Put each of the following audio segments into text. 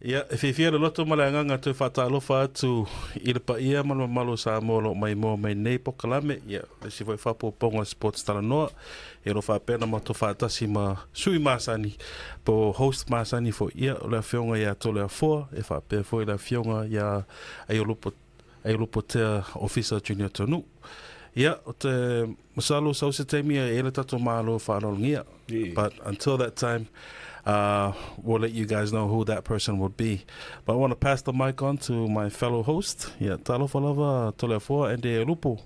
Ia, e fiafia le loto ma le agaga toe faatalofa atu i le paia ma le mamalu o Samoa o lo o maimoa mai nei polokalame. Ia, le isi foi faaopoopoga o Sports Talanoa, ia o lo o faapea ona matou faatasi ma sui masani po o host masani foi. Ia, o le Afioga ia Toleafoa, e faapea foi le Afioga ia Aiolupo, Aiolupotea Ofisa Junior Tonu. Ia, o te masalo sau se taimi e i ai le tatou Malo faaaloalogia. But until that time, we'll let you guys know who that person would be. But I want to pass the mic on to my fellow host. Ia, talofa lava Toleafoa and Lupu.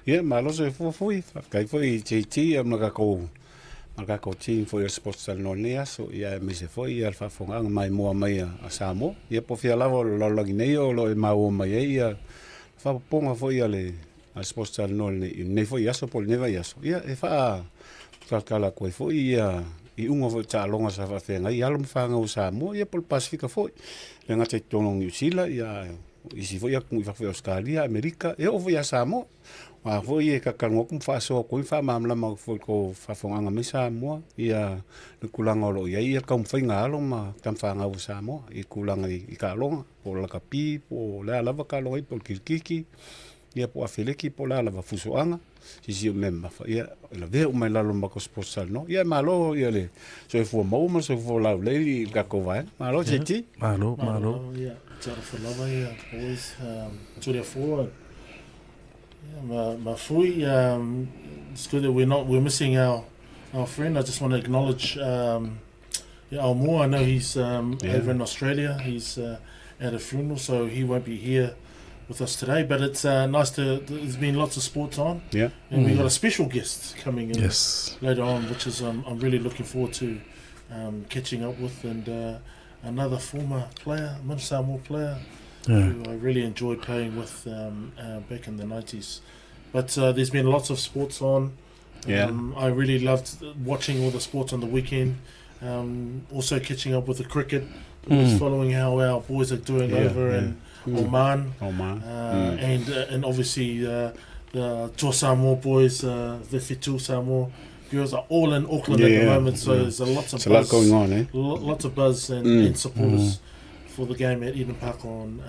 Ia, malo soifua foi, faafetai foi i JT ia ma le tatou ma le tatou team foi o le Sports Talanoa i lenei aso, ia aemaise foi ia le faafofogaaga maimoa mai a Samoa. Ia po o fea lava o le lalolagi nei o lo o e maua mai ai ia le faaopoopoga foi a le a le Sports Talanoa i lenei foi aso po o lenei vaiaso. Ia e faatalatala atu ai foi ia iuga foi o taaloga sa faafeagai i alo ma fanau o Samoa ia po o le Pasefika foi. E le gata i totonu o Niu Sila ia O isi foi atunuu i fafo i Ausetalia, Amerika, e oo foi ia Samoa. Aua foi e talatalanoa atu ma faasoa atu ai ma faamalamalama atu foi i le tou faafofogaaga mai Samoa ia le tulaga o lo o i ai le taumafaiga a alo ma tamafanau a Samoa i tulaga i taaloga, po o le lakapi, po o le a lava taaloga po o le kirikiti, ia po o afeleki po o le a lava, fusoaga, sisi o mea mamafa, ia e lavea uma i lalo o le matou Sports Talanoa. Ia malo ia le soifua maua ma le soifua laulelei i le tatou vaega. Malo JT. Malo, malo. Ia, talofa lava ia boys, Toleafoa, yeah, ma Fui. It's good that we're not, we're missing our friend. I just want to acknowledge yeah, Aumua. I know he's over in Australia. He's at a funeral, so he won't be here with us today. But it's nice to. There's been lots of sports on. And we got a special guest coming in later on, which is I'm really looking forward to catching up with, and another former player, Manu Samoa player, who I really enjoyed playing with back in the 90s. But there's been lots of sports on. I really loved watching all the sports on the weekend. Also catching up with the cricket, following how our boys are doing over in Oman. Oman. And obviously the Toa Samoa boys, the Fitu Samoa girls are all in Auckland at the moment, so there's a lots of It's a lot buzz, going on, eh? Lots of buzz and supporters for the game at Eden Park on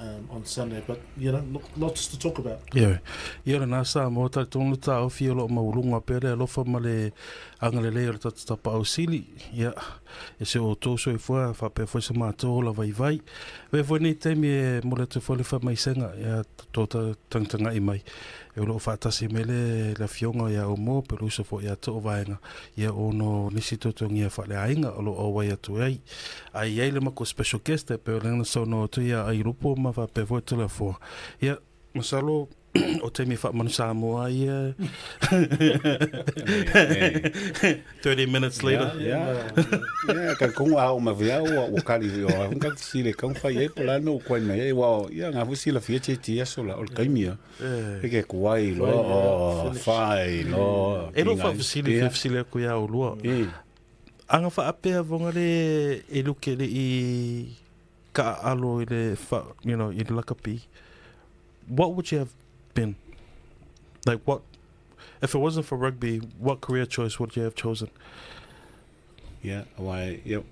Sunday. But look, lots to talk about. Ia, ia lena Samoa talitonu le taofi o lo o maualuga pea le alofa ma le agalelei o le tatou Tapaau Sili. Ia, e se o outou soifua faapea foi se matou ola vaivai. Avea foi lenei taimi e momoli atu ai foi le faamaisega ia tou tagatagai mai e o lo o faatasi mai le le Afioga ia Aumua pe le uso foi ia Toovaega ia ona o nisi tuatuagia faaleaiga o lo o auai atu ai. A i ai le matou special guest e pei ona saunoa atu ia Ailupo ma faapea foi Toleafoa. Ia, masalo o taimi faamanu Samoa ia 30 minutes later. Yeah, ka kongo a o mavea ua ua kali o a ka sile ka fai e pola no ko mai e wa ia nga fu sila fia che ti aso la o le kaimi ia. E ke kuai lo o fai lo. E lo fa fesili fe fesili aku ia o lua. Anga faapea vonga le e luke le i ka alo i le fa, i le lakapi. What would you have been? Like what, if it wasn't for rugby, what career choice would you have chosen? Ia, aua e, ia. O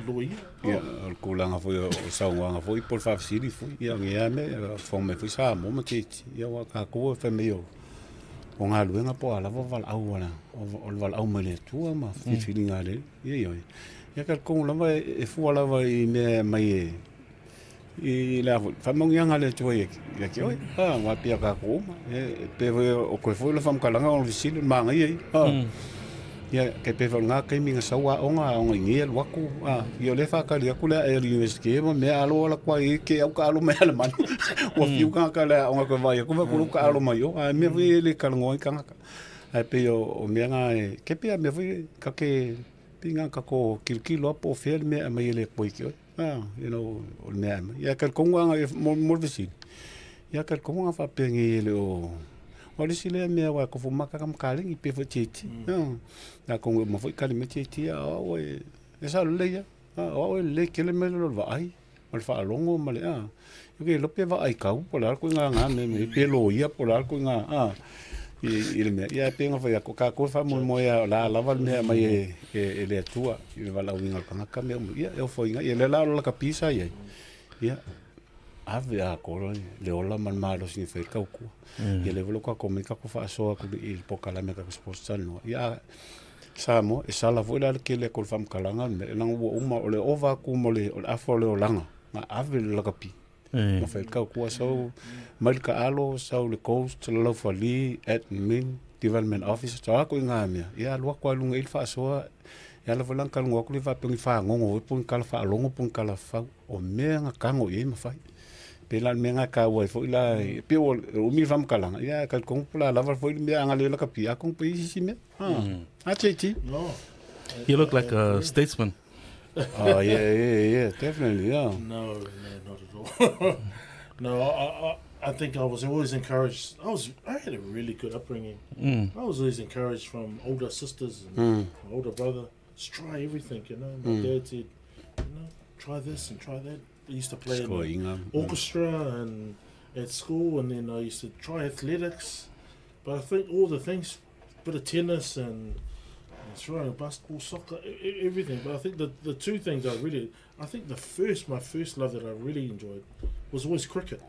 loia. Ia, o le tulaga foi o le saunoaga foi po o le faafesili foi, ia o lea mea, e fofoga mai foi Samoa ma Tahiti, ia aua o tatou e fai mai o galuega po o a lava valaau a o le valaau mai le Atua ma filifiliga a le Alii. Ia, ioe. Ia talitonu lava e fua lava i mea e aumai e i le a foi, faamanuiaga a le Atua ia te oe, a, aua pei a tatou uma. E pei foi o koe foi le faamatalaga o le fesili, o le manaia ia. A, ia, e pei foi o lena taimi na sau aoga, aoga i nei alu atu, a, ia o lea e faatali atu le ae a le University ma mea alo ala atu ai ke au taalo mai a le manu. Ua fiu tagata i le aoga toe vaai atu, vaai atu lou taalo mai o, a mea foi e le talanoa ai tagata. Ae pei o mea na e, ke pei a mea foi ka ke, pei na tatou tilotilo lava po o fea le mea e aumai e le Atua i te oe. O le mea e ia talitonu lava mo le fesili, ia talitonu lava faapea nei e le o o le isi lea mea aua e tofu maka ka makaleni pei foi JT. Atonu e uma foi tali mai JT a o au e e sao lelei lava. O au e lelei tele mea i lalo o le vaai ma le faalogo ma le a. E le iloa pe vaai kau po o le a le ituaiga mea pe loia po o le a le ituaiga. I le mea, ia e pei ona fai atu, o tatou e faamoemoe lava o le a lava le mea e aumai e, e, e le Atua i le valaauina o le tagata mea uma, ia e ofoina. Ia lea la o le lakapi sa i ai, ia, ave atoa le ola ma le malosi e fai ai le tautua. Ia lea foi la ua tatou omai tatou faasoa atu i le polokalame a tatou Sports Talanoa. Ia a Samoa, e sala foi la le tele atu o le faamatalaga le mea, leaga ua uma, o le ova atu ma le, o le afa o le olaga, na ave le lakapi. Ma fai le tautua sau mai le taalo, sau le coach, Lalaufali, admin, development officer, sau atu i ngā mea. Ia alu atu lava i luga i le faasoa, e ala foi la ona talanoa atu lea faapea ni fagogo foi po o ni tala faalogo po o ni tala fau. O mea na tago i ai ma fai. Pei la o le mea lena e taua ai foi la, e pei ua umi le faamatalaga, ia ae talitonu po o le a lava foi le mea a na le lakapi, atonu pe i ai se isi mea. A JT? No. You look like a statesman. Oh, yeah, yeah, yeah, definitely, yeah. No, no, not at all. no, I, I, I think I was always encouraged. I was, I had a really good upbringing. I was always encouraged from older sisters and my older brother. Just try everything, you know. My dad said, you know, try this and try that. I used to play in the orchestra and at school, and then I used to try athletics. But I think all the things, bit of tennis and, and throwing basketball, soccer, everything. But I think the the two things I really, I think the first, my first love that I really enjoyed was always cricket.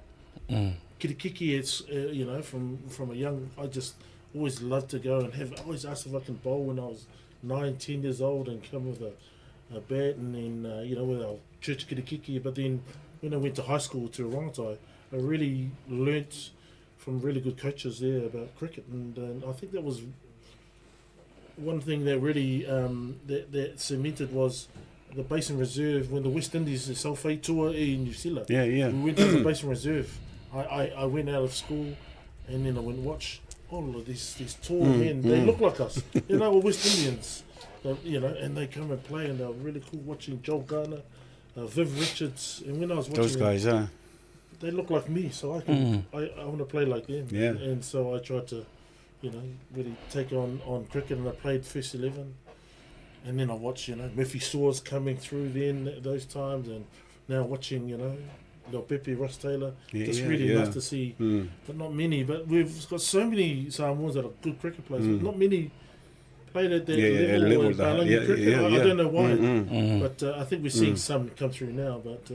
Kirikiki, it's you know, from from a young, I just always loved to go and have. I always asked if I can bowl when I was 9, 10 years old and come with a, a bat and then you know with our church kirikiki. But then when I went to high school to Rongotai, I really learnt from really good coaches there about cricket, and, and I think that was one thing that really that, that cemented was the Basin Reserve when the West Indies the South Tour in New Zealand. Yeah, yeah. We went to the Basin Reserve. I, I, I went out of school and then I went and watch all of these these tall men. They look like us. You know, we're West Indians. You know, and they come and play and they're really cool watching Joel Garner, Viv Richards. And when I was watching Those them, guys, huh? they look like me, so I can I, I want to play like them. Yeah. And so I tried to, you know, really take on, on cricket, and I played first 11. And then I watched, you know, Murphy Saws coming through then at those times, and now watching, you know, Leaupepe, Ross Taylor. Yeah, Just yeah, really yeah. nice to see, but not many. But we've got so many Samoans that are good cricket players, but not many played at that Yeah, yeah, level, level in that, Palangi yeah, cricket. yeah, I, I yeah. don't know why, but I think we're seeing some come through now. But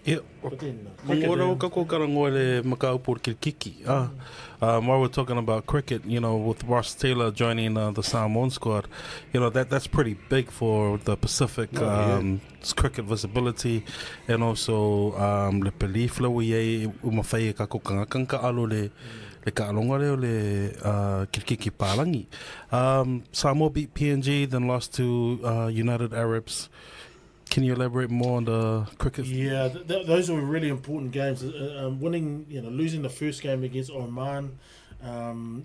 Yeah. but then cricket, Ngora yeah. o kako karangoa le makaupu o le kirikiki. Ah, while we're talking about cricket, you know, with Ross Taylor joining the Samoan squad, you know, that that's pretty big for the Pacific cricket visibility and also le belief la ua i ai ua mawhai e kako kangaka ka alo le le kaalonga lea o le kirikiki pālangi. Samoa beat PNG, then lost to United Arabs. Can you elaborate more on the cricket? Yeah, those were really important games. Winning, you know, losing the first game against Oman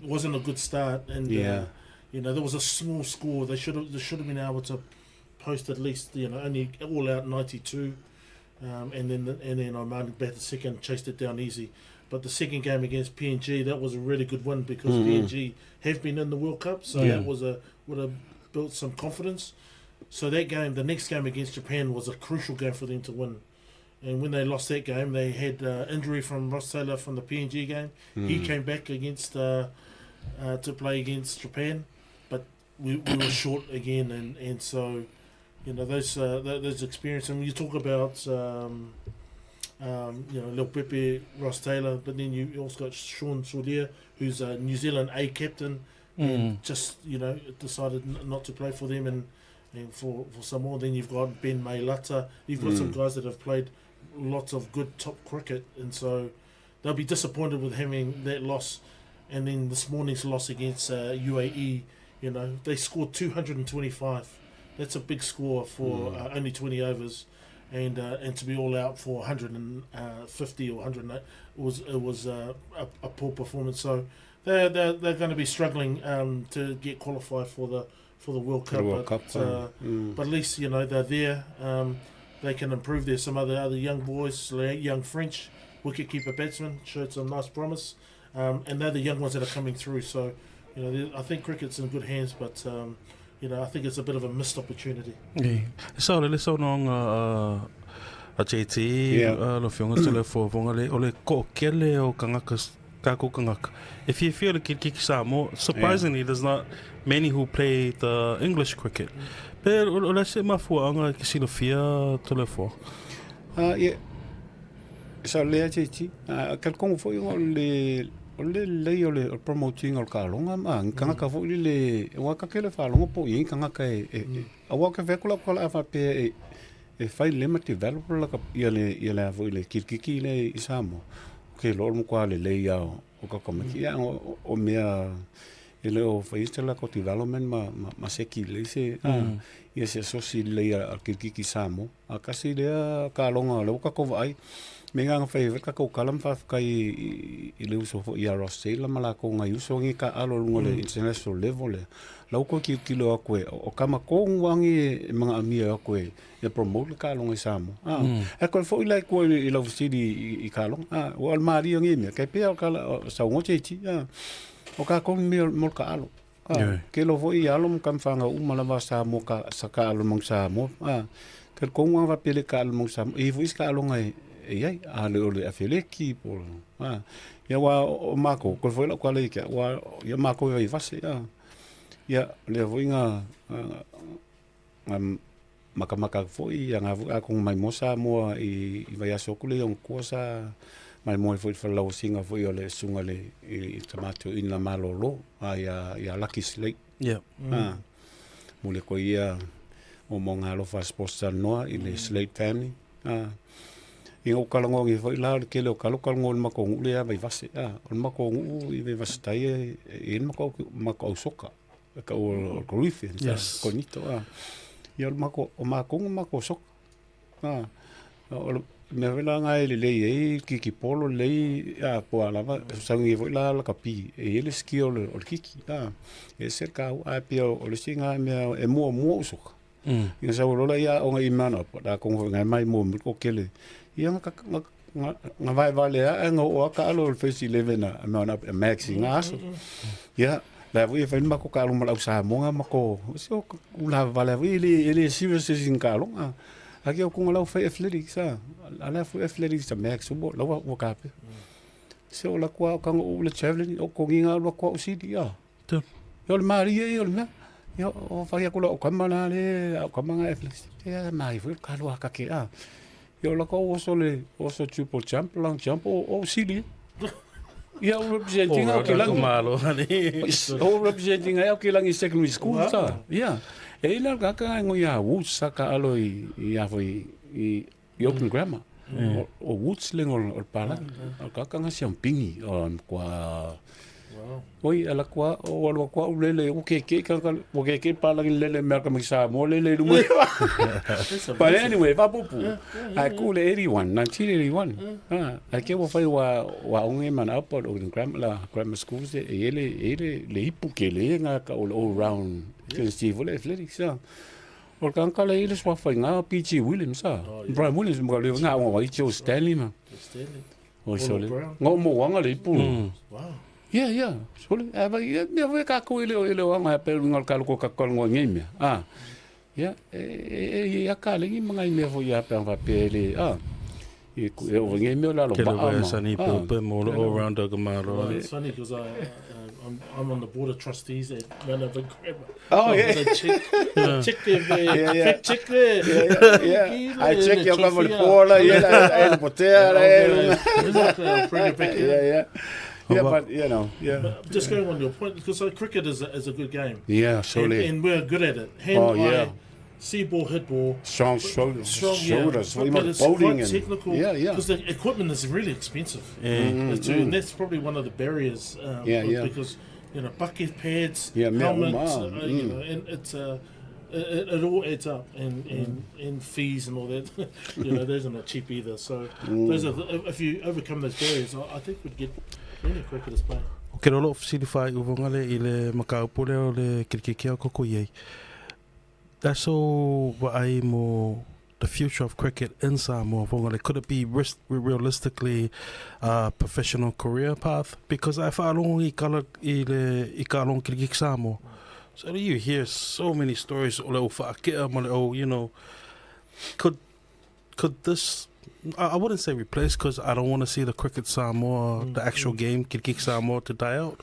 wasn't a good start, and you know, there was a small score. They should have they should have been able to post at least, you know, only all out 92, and then and then Oman batted second, chased it down easy. But the second game against PNG, that was a really good win because PNG have been in the World Cup, so that was a would have built some confidence. So that game, the next game against Japan, was a crucial game for them to win. And when they lost that game, they had injury from Ross Taylor from the PNG game. He came back against to play against Japan, but we, we were short again, and, and so you know those those experience. And you talk about you know Leaupepe, Ross Taylor, but then you also got Sean Solia, who's a New Zealand A captain, and just you know decided not to play for them and. And for, for some more, then you've got Ben Mailata. You've got some guys that have played lots of good top cricket, and so they'll be disappointed with having that loss. And then this morning's loss against UAE, you know, they scored 225. That's a big score for only 20 overs, and and to be all out for 150 or 108 was it was a poor performance. So they're they're, they're going to be struggling to get qualified for the World For the Cup. World but, Cup, but at least you know they're there. They can improve. There's some other other young boys, like young French wicketkeeper batsman showed some nice promise, and they're the young ones that are coming through. So, you know, I think cricket's in good hands, but you know, I think it's a bit of a missed opportunity. Yeah. So le saunoaga a JT, lau Afioga Toleafoa Fogaale, o le toatele o tagata. takou tagata e fiafia i le kilikiki Samoa. Surprisingly, there's not many who play the English cricket. Pe o le a se mafuaaga e te silafia Toleafoa? Ah, ia, sa lea JT, ah, talitonu foi o le o le lelei o le promote ina o le taaloga ma ni tagata foi lele, aua ta te le faalogo po o i ai ni tagata e, e, e aua ou te vaai atu lau tala a faapea e e fai lelei ma develop laka ia le ia le a foi le kilikiki lea i Samoa, ou te iloa o le matua lelei lava o ka tamaiti. Ia o, o mea e le o fai se lako development ma, ma, ma seki lelei se, a, ia se asosi lelei a kilikiki i Samoa. A kasi lea taaloga o lea ua tatou vaai, me nga na fai ai foi le tatou tala ma faafetai i le uso foi ia Ross Taylor ma latou nai uso nei taaalo i luga o le international level lea. La ua toe tilotilo atu e, o tama tonu lava nei e manaomia atu e promote le taaloga i Samoa. A, ae toe foi la i tua i lau fesili i taaloga, a, aua o le malie o nei mea, tai pei lava o le tala, o saunoa JT, a, o tatou ni mea mo le taaalo. A, kelo foi i alo ma tamafanau uma lava a Samoa ka, sa taalo mau Samoa. A, talitonu lava faapea le taalo mau Samoa, e i ai foi isi taaloga e, e i ai, a le o le afeleki po o, a, ia aua o matou, toe foi lau tala ia te au, aua ia matou e vaivase, a, ia lea foi na, na, na matamata atu foi ia na foi atonu maimoa Samoa i vaiaso atu lea i ona tua sa maimoa ai foi i le falelauasiga foi o le susuga i le i le tama toeaina malolo a ia ia Lucky Slate. Yeah. A momoli atu ai ia moomooga alofa a Sports Talanoa i le Slate family. A ina ua talanoa nei foi la o le tele o talo talanoa i le matou nuu lea Vaivase. A o le matou nuu i Vaivase tai e i ai le matou matou au soka. E tau o le Corinthians, Yes. Korinito, a. Ia o le mako, o makou na makou soka. A, o le mea foi la na e lelei ai le kiki polo lelei, a, po o a lava, e fesoasoani ai foi la lakapi, e i ai le skill o le, o le kiki, a. E ese le taua, ae pei o le isi na mea e muamua ou soka. Ina sau loa lea aoga i Mount Albert, atonu foi na e mai muamua le toatele, ia na, na, na, na vaevale ae na oo lava taalo i le first 11 a Mount Albert, a Max i na aso. Ia, la foi e fai le matou taalo ma le au Samoa ma ko, se o ulavavale foi, e le, e le serious se isi taaloga. A ke o konga lau fai athletics, a, a la foi athletics a Max, ua, lau ua kape. Se o la kua o kanga o le javelin, o konginga o la kua o sili, a. Tu. Ia o le malie ia o le mea. Ia o whai aku la o kama la le, au kama nga e Ia mai foi ka loa ka ke a. Ia o la ko oso le oso triple jump, long jump o o sili. Ia o representing au ke langi. Malo ani. O representing au ke langi secondary school sa. Ia. E ila ka ka ngo ia Woods sa ka alo i i a foi i i Open Grammar. O, o Woods le ngol o pala. O ka ka ngasi ang pingi o kwa Wow. Oi ala kwa o alua kwa u lele o ke ke ka ka o ke ke pala ki lele mea ka mai Samoa lele luma. That's But amazing. anyway, vapupu. I cool 81, 1981. Ah, ai ke wa fai wa wa onge man up o the grammar la grammar schools e ele ele le ipu ke le nga ka o all round. Ke Steve le athletics. Ah. O le tagata lea e i ai le suafa i gā PG Williams a. Oh, yeah. Brian Williams ma ka leo ngā onga wai Joe Stanley ma. Joe Stanley. Oi Paul sole. Brown. Ngā o mōanga le ipu. Wow. Yeah, yeah. Sole. A vai, ia mea foi kākou e leo, e leo anga pe runga o le kaloko ka kalongo ngai mea. Ah. Yeah, e e e e a ka lengi ma ngai mea foi ia pe anga pe le ah. E ku e o ngai mea lalo Ke le ba wea ma. sani Ah. pe pe mo le all rounder ka malo. Well, it's funny because I, I'm, I'm on the board of trustees at Mount Albert Grammar. Oh, I'm yeah. gonna check, check them there. Yeah, yeah. Fact check there. Yeah, yeah. I check your cover le pola, yeah, la, le potea, la, Exactly, I'll bring it back yeah, in. yeah. Yeah, but you know, yeah. But just going on your point, because cricket is a good game. Yeah, And, sole. and we're good at it. Hand, Oh, yeah. eye, see ball, hit ball. Strong shoulders, Strong, yeah. shoulders, But, but, but it's bowling quite and technical. Yeah, yeah. Because the equipment is really expensive. Yeah. Too, And that's probably one of the barriers. Yeah, yeah. Because, you know, bucket pads, Yeah, mea helmets, uma, you know, and it's it, it all adds up, and, and, and fees and all that. You know, those are not cheap either. So those are the, if you overcome those barriers, I think we'd get many cricketers playing. O ke lolo fesili whai uvongale i le mataupu lea o le kilikiki au koko i ai. That's all vaai mo the future of cricket in Samoa, Vongale. Could it be realistically a professional career path? Because I whaalongo i kala i le i ka alongo kilikiki Samoa. So you hear so many stories o le au whaakea ma le au, you know, could this I, I wouldn't say replace because I don't want to see the cricket Samoa, mm. the actual mm. game, Kirikik Samoa, to die out.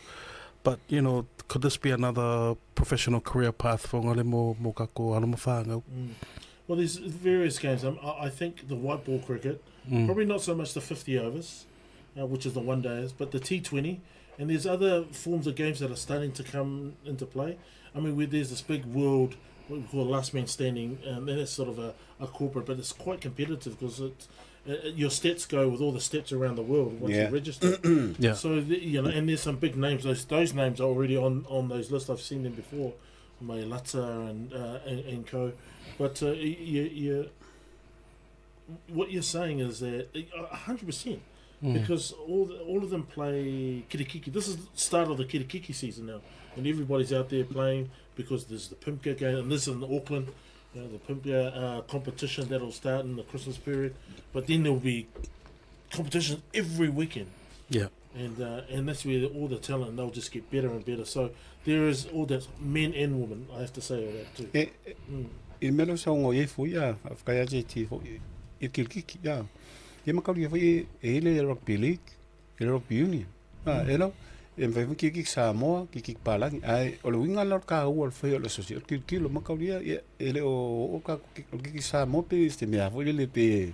But, you know, could this be another professional career path for ngale mo, mo kako alo mawhangau? Mm. Well, there's various games. Um, I, I think the white ball cricket, mm. probably not so much the 50 overs, uh, which is the one days, but the T20. And there's other forms of games that are starting to come into play. I mean, where there's this big world, what we call last man standing, and then it's sort of a, a corporate, but it's quite competitive because it, uh, your stats go with all the stats around the world once yeah. you register. yeah. So the, you know, and there's some big names. Those those names are already on, on those lists. I've seen them before, Mailata and, uh, and and co. But uh, you you what you're saying is that 100%. Mm. Because all the, all of them play kirikiki. This is the start of the kirikiki season now, and everybody's out there playing because there's the Pimka game, and this is in Auckland, you know, the Pimka uh, competition that'll start in the Christmas period. But then there'll be competitions every weekend. Yeah. And uh, and that's where all the talent they'll just get better and better. So there is all that men and women. I have to say all that too. E, e, mm. I melo sa ngo ye fu ya whakaya je ti fo i kirikiki ya. Ye makauri ye foi e ile rugby league, e rugby union. Ah, mm. e lo e mawhai ki ki Samoa, ki ki Palangi. Ai, o le winga la ka ua le whai o le sosi. O le kilo makauri ia, e le o o ka o ki ki Samoa pe se mea foi le pe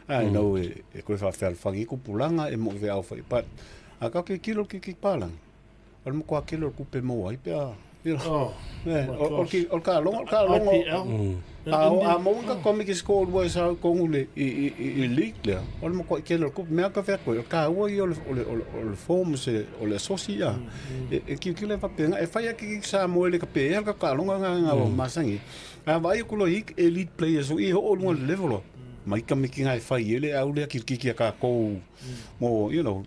ai mm. no e e koe whawhea whangi ku pulanga e mo ve au whai. But a ka ki kilo ki ki Palangi. O le mokua kele o le kupe maua ai pe a Oh, eh, o ki o ka longo ka longo IPL. Mm. A o a mo ka komi ki score lua sa kongu le i i i league le. O le mokua kele o le kupe mea ka fea koe o ka ua i o le o le o le form se o le sosi a. Mm, mm. E, e ki ki le fapenga e whai ake ki sa mo le ka pe ka ka longa nga nga o mm. masangi. A vai ko lo i elite players o i ho o lunga le level o. Mai ka miki ngai whai ele au le ki ki ki ka kou mo you know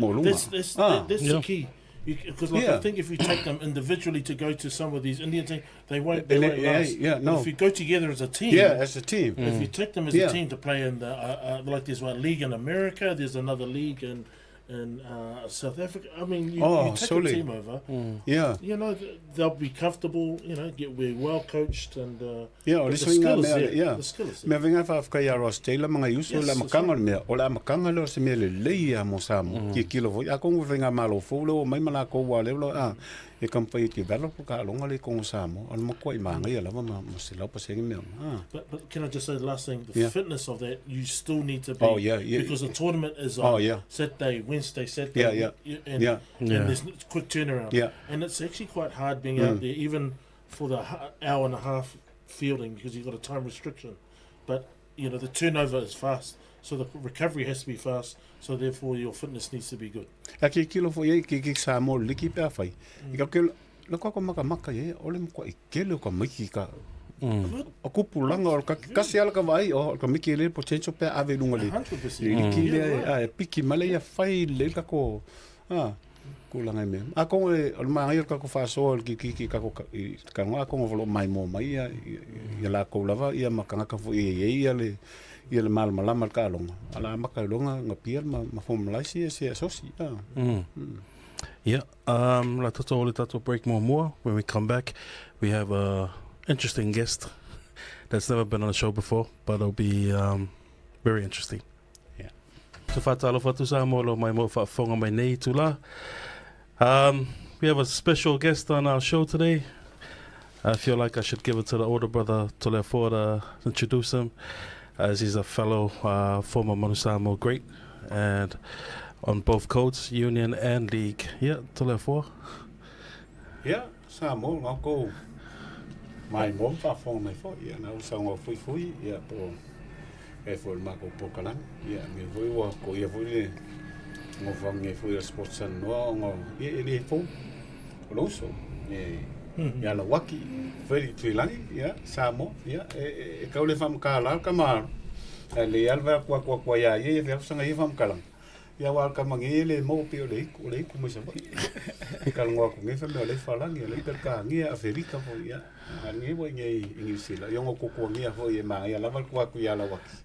mo lunga. That's that's ah. that's yeah. the key. Because like yeah. I think if you take them individually to go to some of these Indian teams, they won't. They won't last. Yeah, no. But if you go together as a team, yeah, as a team. If mm. you take them as yeah. a team to play in the uh, uh, like, there's one league in America, there's another league in in uh, South Africa. I mean, you, oh, you take surely. a team over. Mm. Yeah. You know, they'll be comfortable. You know, get we're well coached and. Uh, Yeah, o but le the suiga skill is mea, there. yeah. The skill is there. Mea venga whaafkai a Ross Taylor ma ngai uso Yes, le that's amakanga o le mea. O le amakanga lea o se mea lelei a mo Samoa. Mm. Ki kilo foi. A kongu venga malo fou le o mai ma lākou wā leo a e kampai e develop ka alonga le kongo Samoa. O le makua i maangai a lava ma, ma se lau pasenge mea. Ah. But, but can I just say the last thing? The Yeah. fitness of that, you still need to be. Oh, yeah, yeah. Because the tournament is on Oh, yeah. Saturday, Wednesday, Saturday. Yeah, yeah. And, Yeah. Yeah. and there's quick turnaround. Yeah. And it's actually quite hard being Mm. out there, even for the hour and a half fielding, because you've got a time restriction. But, you know, the turnover is fast. So the recovery has to be fast. So therefore your fitness needs to be good. A ke kilo fo ye ke ke Samoa liki pe a whai. I ka ke le kwa ko maka maka ye ole mo kwa i kele o ka maiki ka Mm. o kupulanga o ka kasi ala ka vai o ka miki le potential pe ave lunga le. 100%. Le liki Yeah, le right. a e piki male ia whai le ka ko a kulanga me. A ko e o le maangai o ka ko whasoa o ki ki ki ka ko i ka ngoa ko ngolo mai mo mai ia ia la ko lava ia makanga ka fo ia ia le ia le malamalama le taaloga a le amata i loga gapia ma ma formalize ia se asosi a. Mm. Yeah, um, la tatou le tatou break muamua. When we come back, we have a interesting guest that's never been on the show before, but it'll be um, very interesting. Yeah. So whātalofa atu Samoa lo mai mo whaafonga mai nei tula. Um, we have a special guest on our show today. I feel like I should give it to the older brother Toleafoa to introduce him, as he's a fellow uh, former Manu Samoa great and on both codes, union and league. Yeah, Toleafoa. Ia, Samoa ngā kou mai mo whaafonga mai foi ia na usa ngā fui fui ia po e foi le mākou polokalame ia me foi ua ko ia foi le ngofange foi le sports sanoa o ia e le fou o le uso e ia la waki foi Tuilagi ia Samoa ia e e, e kau le whamkala ka ma le alva kua kua kua ia ia ia sanga ia whamkala ia wa ka mangi le mo pe o le iku o le iku mai sa ka longo aku nge fa me o le falangi le per ka ngi Afrika fo ia a ngi wo ngi i New Zealand ia ngo kuku ngi fo ia ma ia lava kua ku ia la waki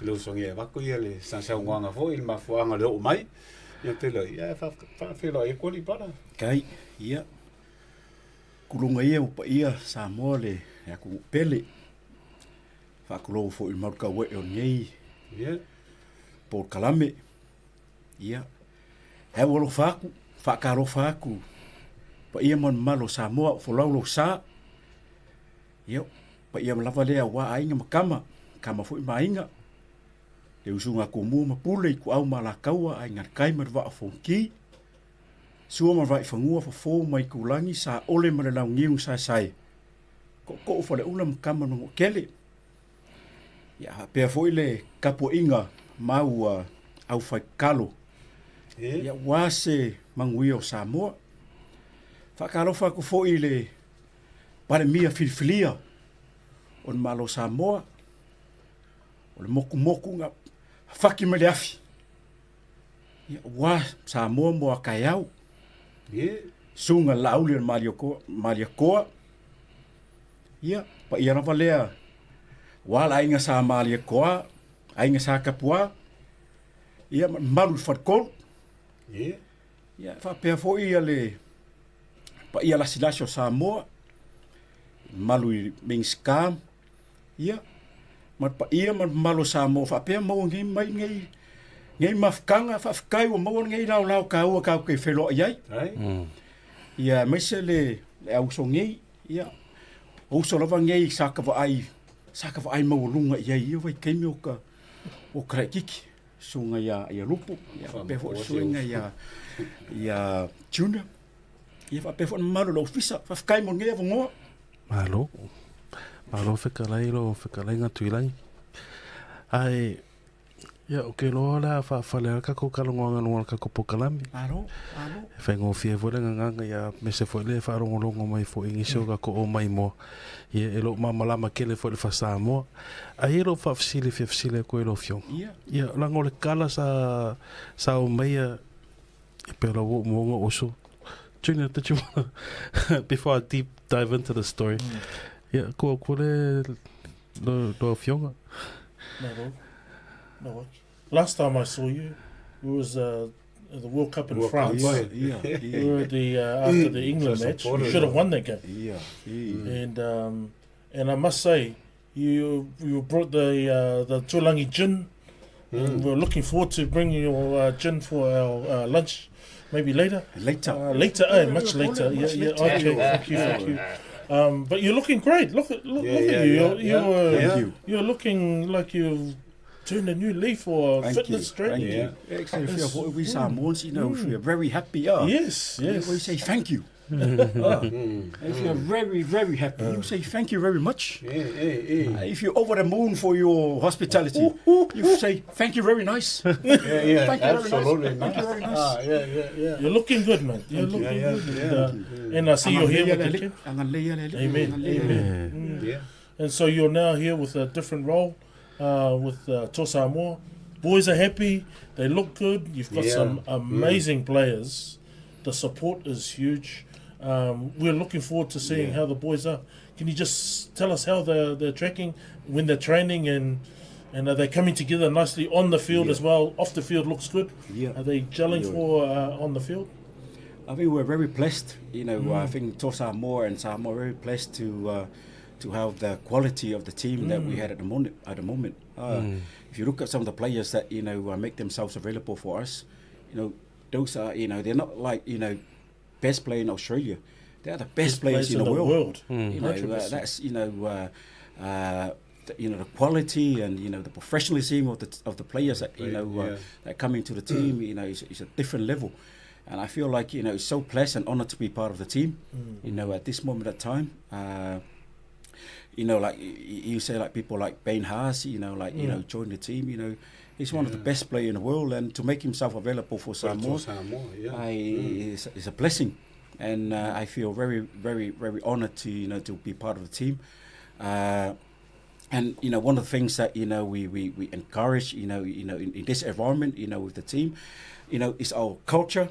le uso ngi va ku ia le san sa ngoanga fo il ma fuanga le o mai ia te lo ia fa fa fe lo e ko li para Kai, ia, kulunga ia upa ia Samoa le aku pele. Whakulou fo i maru kau e o nei ia. polokalame. Ia, e au alofa aku, faatalofa atu paia ma le mamalu o Samoa o folau lou sa. Ia, paia lava lea aua aiga ma tama, tama foi ma aiga, le usuga a Tumua ma Pule, Ituau ma Alataua, Aiga i le Tai ma le Vaa o Fonoti, Sua ma le Vaaifanua, Fofo ma Aitulagi, Saole ma le Launiu na Saesae, Tootoo o Faleula ma Tama ma Manuatele. Ia, faapea foi le tapuaiga mau a aufaitatalo, ia, aua se manuia o Samoa. Faatalofa atu foi i le Palemia filifilia o le Malo o Samoa, o le motumotu na fafati mai le afi, ia, aua Samoa mo a taeao. Susuga i le Laauli o le Malietoa, ia, paia lava lea aua le aiga Sa Malietoa, aiga Sa Tapuā, ia ma le mamalu i le faletolu. Ia, e faapea foi ia le paia lasilasi o Samoa, mamalu i Minisita, ia, ma le paia ma le mamalu o Samoa faapea maua nei mai nei nei mafutaga, faafetai ua maua lenei laolao taua tatou te feiloai ai. Ia aemaise le le au uso nei, ia, o uso lava nei sa ta vaai, sa ta vaai maualuga i ai i ia vaitaimi o ta o ta laitiiti. Susuga ia, ia Lupu, ia faapea foi le susuga ia, ia Junior, ia faapea foi le mamalu o le ofisa. Faafetai mo lenei avanoa. Malo. Malo fetalai lo fetalaiga Tuilagi. Ae, ia, ou te iloa o le a faafale lava le tatou talanoaga i luga o le tatou polokalame. Malo, malo. E faigofie foi le gagana, ia, aemaise foi le faalogologo mai foi i nisi o tatou omaimoa. Ia, e le o malamalama tele foi i le faa-Samoa. Ae i ai lou faafesili e fia fesili atu ai i lau Afioga. Ia. Ia, leaga o le tala sa, sa aumaia e pei o lau moomooga o uso. Junior, did you wanna, before I deep dive into the story, mm. ia, ko, ko le, lo, lo Afioga? No, no. No. Last time I saw you, it was uh, the World Cup in World France. Cup, yeah, yeah. We were at the uh, after the England match. You should have won that game. Yeah, yeah. And um, and I must say, you you brought the uh, the Tulangi gin. Mm. And we're looking forward to bringing your uh, gin for our uh, lunch, maybe later. Later. Uh, later, eh, much later. Yeah, yeah. Okay, thank you, thank you. Um, but you're looking great. Look at look, Yeah, look yeah, at you. yeah, You're, yeah. you're, Thank you. you're looking like you've turned a new leaf or Thank fitness you. trend. Thank Yeah. you. Actually, if you're, we Samoans, you know, if we are very happy, uh, Yes, yes. we say thank you. Uh, If you're very, very happy, you say thank you very much. Yeah, yeah, yeah. If you're over the moon for your hospitality, you say thank you very nice. Yeah, yeah, Thank you very nice. absolutely. Thank you very nice. Ah, yeah, yeah, yeah. You're looking good, man. You're looking Yeah, yeah, good. yeah. And, uh, and I see you're here with the team. Amen. Amen. Yeah. And so you're now here with a different role uh, with Toa Samoa. Boys are happy. They look good. You've got Yeah. some amazing players. The support is huge. Um, we're looking forward to seeing how the boys are. Can you just tell us how they're, they're tracking, when they're training, and and are they coming together nicely on the field Yeah. as well? Off the field looks good. Yeah. Are they gelling Yeah. for uh, on the field? I think we're very blessed. You know, I think Toa Samoa and Samoa are very blessed to uh, to have the quality of the team that we had at the moment. At the moment, uh, if you look at some of the players that you know uh, make themselves available for us, you know, those are you know they're not like you know best player in Australia. They are the best, players, in, the, world. You know, uh, 100%. that's you know. Uh, uh, you know the quality and you know the professionalism of the of the players that you know uh, Yeah. that come into the team you know is, is a different level and I feel like you know it's so pleasant and honoured to be part of the team you know at this moment of time uh, you know like you say like people like Bain Haas you know like you know join the team you know he's one of the best players in the world and to make himself available for Samoa Samoa, yeah. I, it's, it's a blessing, and uh, I feel very, very, very honoured to you know to be part of the team. Uh, and you know, one of the things that you know we, we, we encourage you know you know in, in this environment you know with the team, you know, is our culture,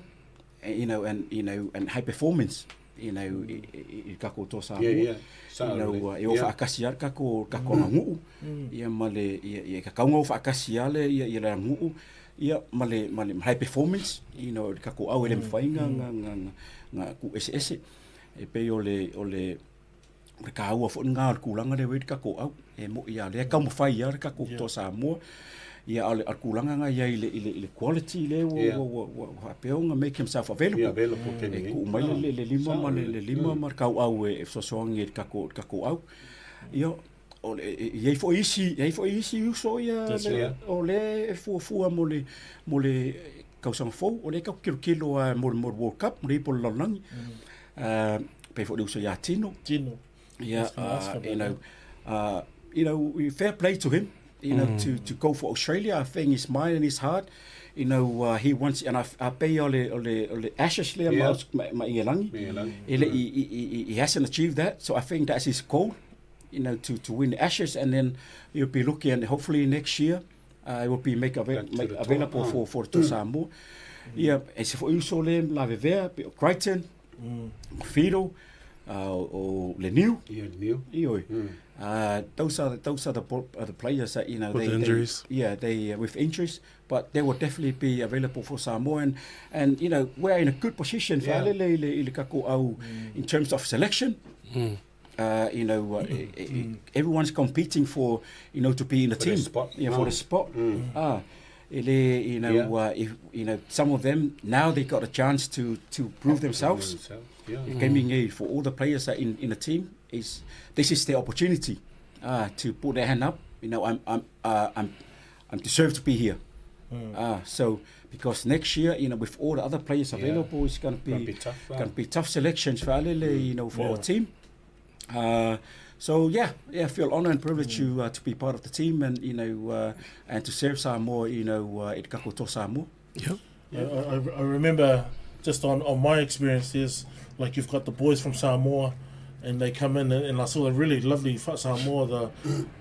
eh, you know, and you know, and high performance. You know, i, i, i kako tō Samoa. Yeah, yeah. You know, Certainly. uh, e o Yeah. whaakasi ale kako, kako mm. nguu. Ia ma le, ia, ia kakaunga o whaakasi ale, ia, ia le nguu. Ia ma le, ma le high performance, you know, le kako au e le mwhainga nga, nga, nga, nga ku ese ese. E pei o le, o le, o le kāua fo ngā o le kūlanga le wei le kako au. E mo ia le kau mawhai ia le kako Yeah. tō Samoa. Ia, a o le tulaga na i ai i le, i le, i le quality lea ua, yeah. ua, ua, ua, ua faapea ona make himself available. Yeah, available e tuu mai le, le lima ma le, le lima ma le kauau e, e fesoasoani i le tatou, le tatou au. Ia, o le, e, i ai foi isi, i ai foi isi uso ia le, yeah. o le e fuafua mo le, mo le tausaga fou, o le tatou tilotilo lava mo le, mo le World Cup, mo le ipu o le lalolagi. Mm. Pei foi le uso ia Tino. Tino. Yeah, you know, you know, fair play to him, you know, mm. to, to go for Australia. I think his mind and his heart, you know, he wants, and I, I pay ole, ole, ole Ashes lea yeah. ma, ma Ingelangi. Ele, mm. he, he, he hasn't achieved that, so I think that's his goal, you know, to, to win the Ashes, and then he'll be looking, and hopefully next year, uh, it will be make, avail make available for, for mm. Samoa. Mm. Yeah, e se foi uso le la vevea, Crichton, mm. Fido, uh, o Leniu. Yeah, Leniu. Ioi. Mm. Those are the, those are the, the players that you know with they, injuries. They, yeah, they uh, with injuries, but they will definitely be available for Samoa and and you know we're in a good position yeah. le le kako au mm. in terms of selection. Mm. You know, uh, mm. mm. everyone's competing for you know to be in the for team, spot. yeah, for the mm. spot. Mm. Ah, you know, yeah. uh, if, you know, some of them now they got a chance to to prove themselves. themselves. Yeah. Mm. For all the players that in in the team is this is their opportunity uh, to put their hand up. You know, I'm I'm uh, I'm I'm deserved to be here. Mm. Uh, so because next year, you know, with all the other players available, yeah. it's going to be, be tough, going to be tough selections for Alele, mm. you know, for yeah. our team. Uh, so yeah, yeah, I feel honoured and privileged mm. to uh, to be part of the team and you know uh, and to serve Samoa, you know, uh, it kako Samoa. Yep. Yeah, I, I remember just on, on my experience is like you've got the boys from Samoa and they come in and, and I saw a really lovely Samoa the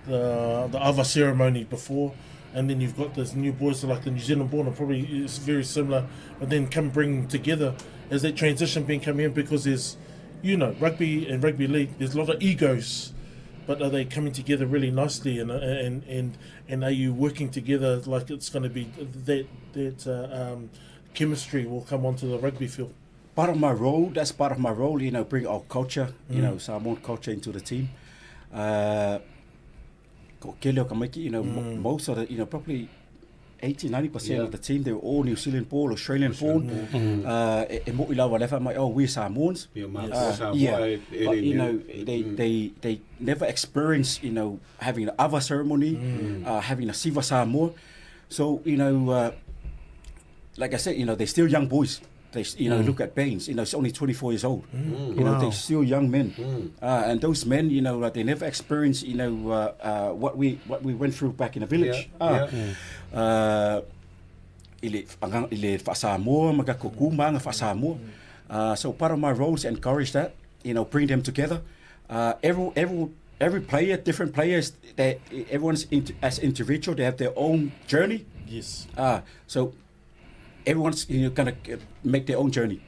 the the other ceremony before and then you've got this new boys like the New Zealand born are probably it's very similar but then come bring them together as that transition been coming in because there's you know rugby and rugby league there's a lot of egos but are they coming together really nicely and and and and are you working together like it's going to be that that uh, um, chemistry will come onto the rugby field part of my role that's part of my role you know bring our culture you mm. know Samoan culture into the team uh, you know mm. most of the you know probably 80 90% yeah. of the team they were all New Zealand born Australian born mm. uh e, e mo ilawa lefa mai oh we Samoans yeah, uh, yeah. But, you know they, mm. they they never experienced you know having the ava ceremony mm. uh, having a siva Samoa so you know uh, like I said you know they're still young boys they you know mm. look at Baines you know he's only 24 years old mm. you know wow. they're still young men mm. uh, and those men you know like they never experienced you know uh, uh, what we what we went through back in the village yeah. Uh, yeah. Uh, i le, i le faasamoa ma ka kuku ma faasamoa. Uh, so part of my role is to encourage that, you know, bring them together. Uh, every, every, every player, different players, they, everyone's in, as individual, they have their own journey. Yes. Uh, so everyone's you know, gonna make their own journey.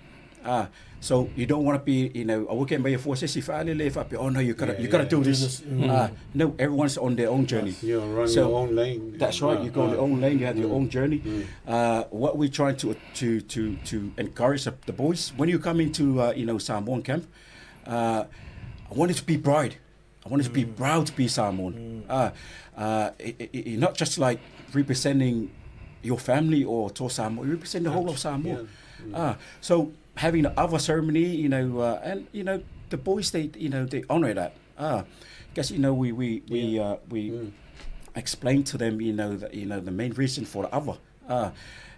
Uh, so you don't want to be, you know, I get my forces if I live up, oh no, you gotta, yeah, you gotta yeah. do this. Mm. Uh, no, everyone's on their own journey. You run so, your own lane. That's right. You go on your own lane. You have mm. your own journey. Mm. Uh, what we're trying to to to to encourage the, the boys when you come into uh, you know Samoan camp, uh, I want it to be pride. I want it to be mm. proud to be Samoan. Mm. Uh, uh, it, it, it, not just like representing your family or to Samoa, you represent the whole of Samoa. Yeah. Mm. Uh, so having the other ceremony, you know, uh, and you know the boys they you know they honor that. Uh, because you know we we we yeah. uh, we mm. explain to them you know that you know the main reason for the other uh,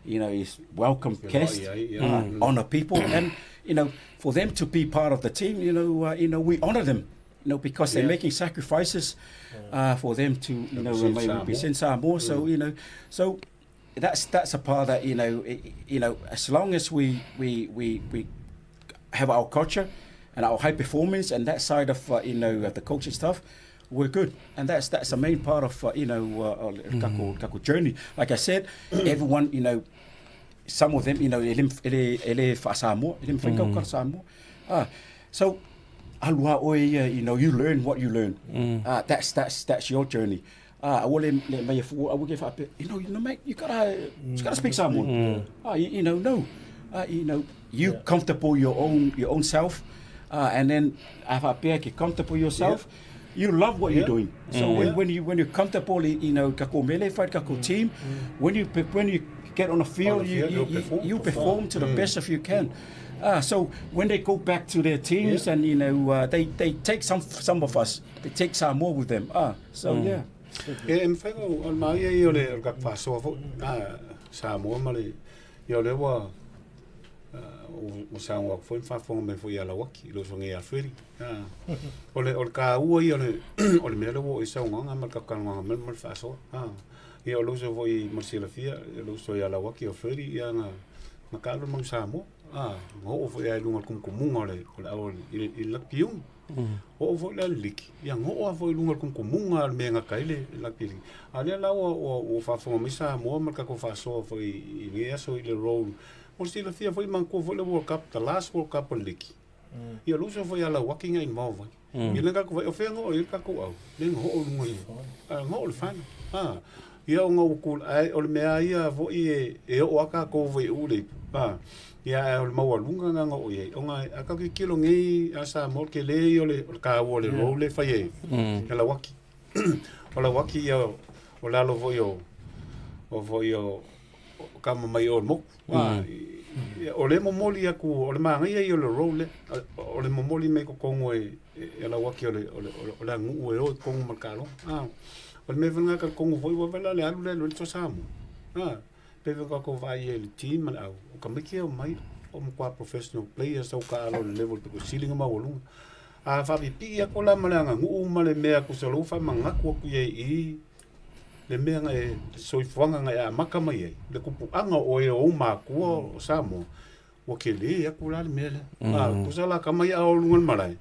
you know is welcome guests, yeah, yeah. uh, mm. honor people, and you know for them to be part of the team, you know uh, you know we honor them. You know, because they're Yeah. making sacrifices uh, for them to, you know, Represent may Samoa. represent Samoa. So, you know, so that's that's a part that you know, you know, as long as we we we, we have our culture and our high performance and that side of uh, you know uh, the coaching stuff, we're good. And that's that's the main part of uh, you know uh, kako, kako journey. Like I said, everyone you know, some of them you know ele ele ele fa'asamoa, ele mawhai mm. Samoa. Ah, so alua oe ia, you know, you learn what you learn. Mm. Uh, that's that's that's your journey. Ah, uh, le le mai fu aua ke whape, you know mate, you gotta you gotta speak Samoan. Mm. Ah, you, you know, no. Uh, you know, you Yeah. comfortable your own your own self. Uh, and then a whapea ke comfortable yourself. You love what you're Yeah. doing. So when, when you when you're comfortable, you know, kako mele fight kako team, when you when you get on the field, On the you, field, you, you'll you, perform. you perform to the best of you can. So when they go back to their teams Yeah. and you know they, they take some some of us, they take some more with them. So yeah. E e mafai o o le maia ia o le o le tatou faasoa foi a Samoa ma le ia o lea ua ua saunoa atu foi ma faafofoga mai foi ia Lauaki i le usoga ia Alfredi. O le o le taua ia o le o le mea lea ua oo i ai saunoaga ma le tatou talanoaga mai ma le faasoa. Ia o le uso foi mo le silafia, o le uso ia Lauaki o Freddie ia na na taalo le Manu Samoa. Na oo foi lava i luga o le tumutumuga o le o le au i le i le lakapi iuni. Oo foi la i le liki, ia na oo lava foi i luga o le tumutumuga o le mea e gata ai le lakapi liki. A o lea la ua ua ua faafofoga mai Samoa ma le tatou faasoa foi i lenei aso i le role. Mo le silafia foi manatua foi le World Cup, the last World Cup o le liki. Ia o le uso foi ia Lauaki na involve ai. Ia lea na tatou vaai, o fea na oo i ai le tatou au? Lea na oo i luga i le, na oo i le final. Ia ona ua tula, ae o le mea lava ia foi e, e oo lava tatou foi i u le ipu. Ia ae o le maualuga lena na oo i ai, ona a tatou tilotilo nei a Samoa, o le tele ia o le, o le taua o le role lea e fai e, e Lauaki. O Lauaki ia o lalo foi o, o foi o, o kama mai o le moku. O le momoli aku, o le manaia ia o le role lea, o le momoli mai totonu e, e Lauaki o le, o le, o le aganuu e o i totonu ma le taaloga. O le mea foi lena talitonu foi, ua vela le alu lea e alu ai le Toa Samoa. Pei foi ona tatou vaai ai i le team ma le au, o tamaiti ia e omai, o matua professional players au taalo i le level pito sili ona maualuga. A faapipii atu la ma le aganuu ma le mea tusa o lea ua faamanatu atu i ai i i le mea na e, le soifuaga na e amata mai ai, le tupuaga o oe o ou matua o Samoa, ua tele atu la le mea lea. A tusa la tama ia a o luga o le malae,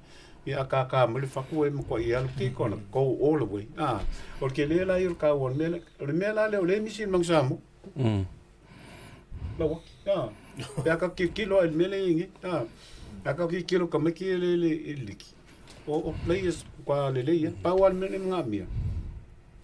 ia a kākā mai le fatu e matuai alu keep on go all the way. A o le tele la ia o le taua o le mea lea. O le mea la lea o lea e misi i le Manu Samoa. Lauaki, a. Pe a tatou tilotilo lava i le mea lea e i ai nei, a. Pe a tatou tilotilo i tamaiti ia i le i le liki, o players matua lelei lava. Pau lava le mea lea e manaomia,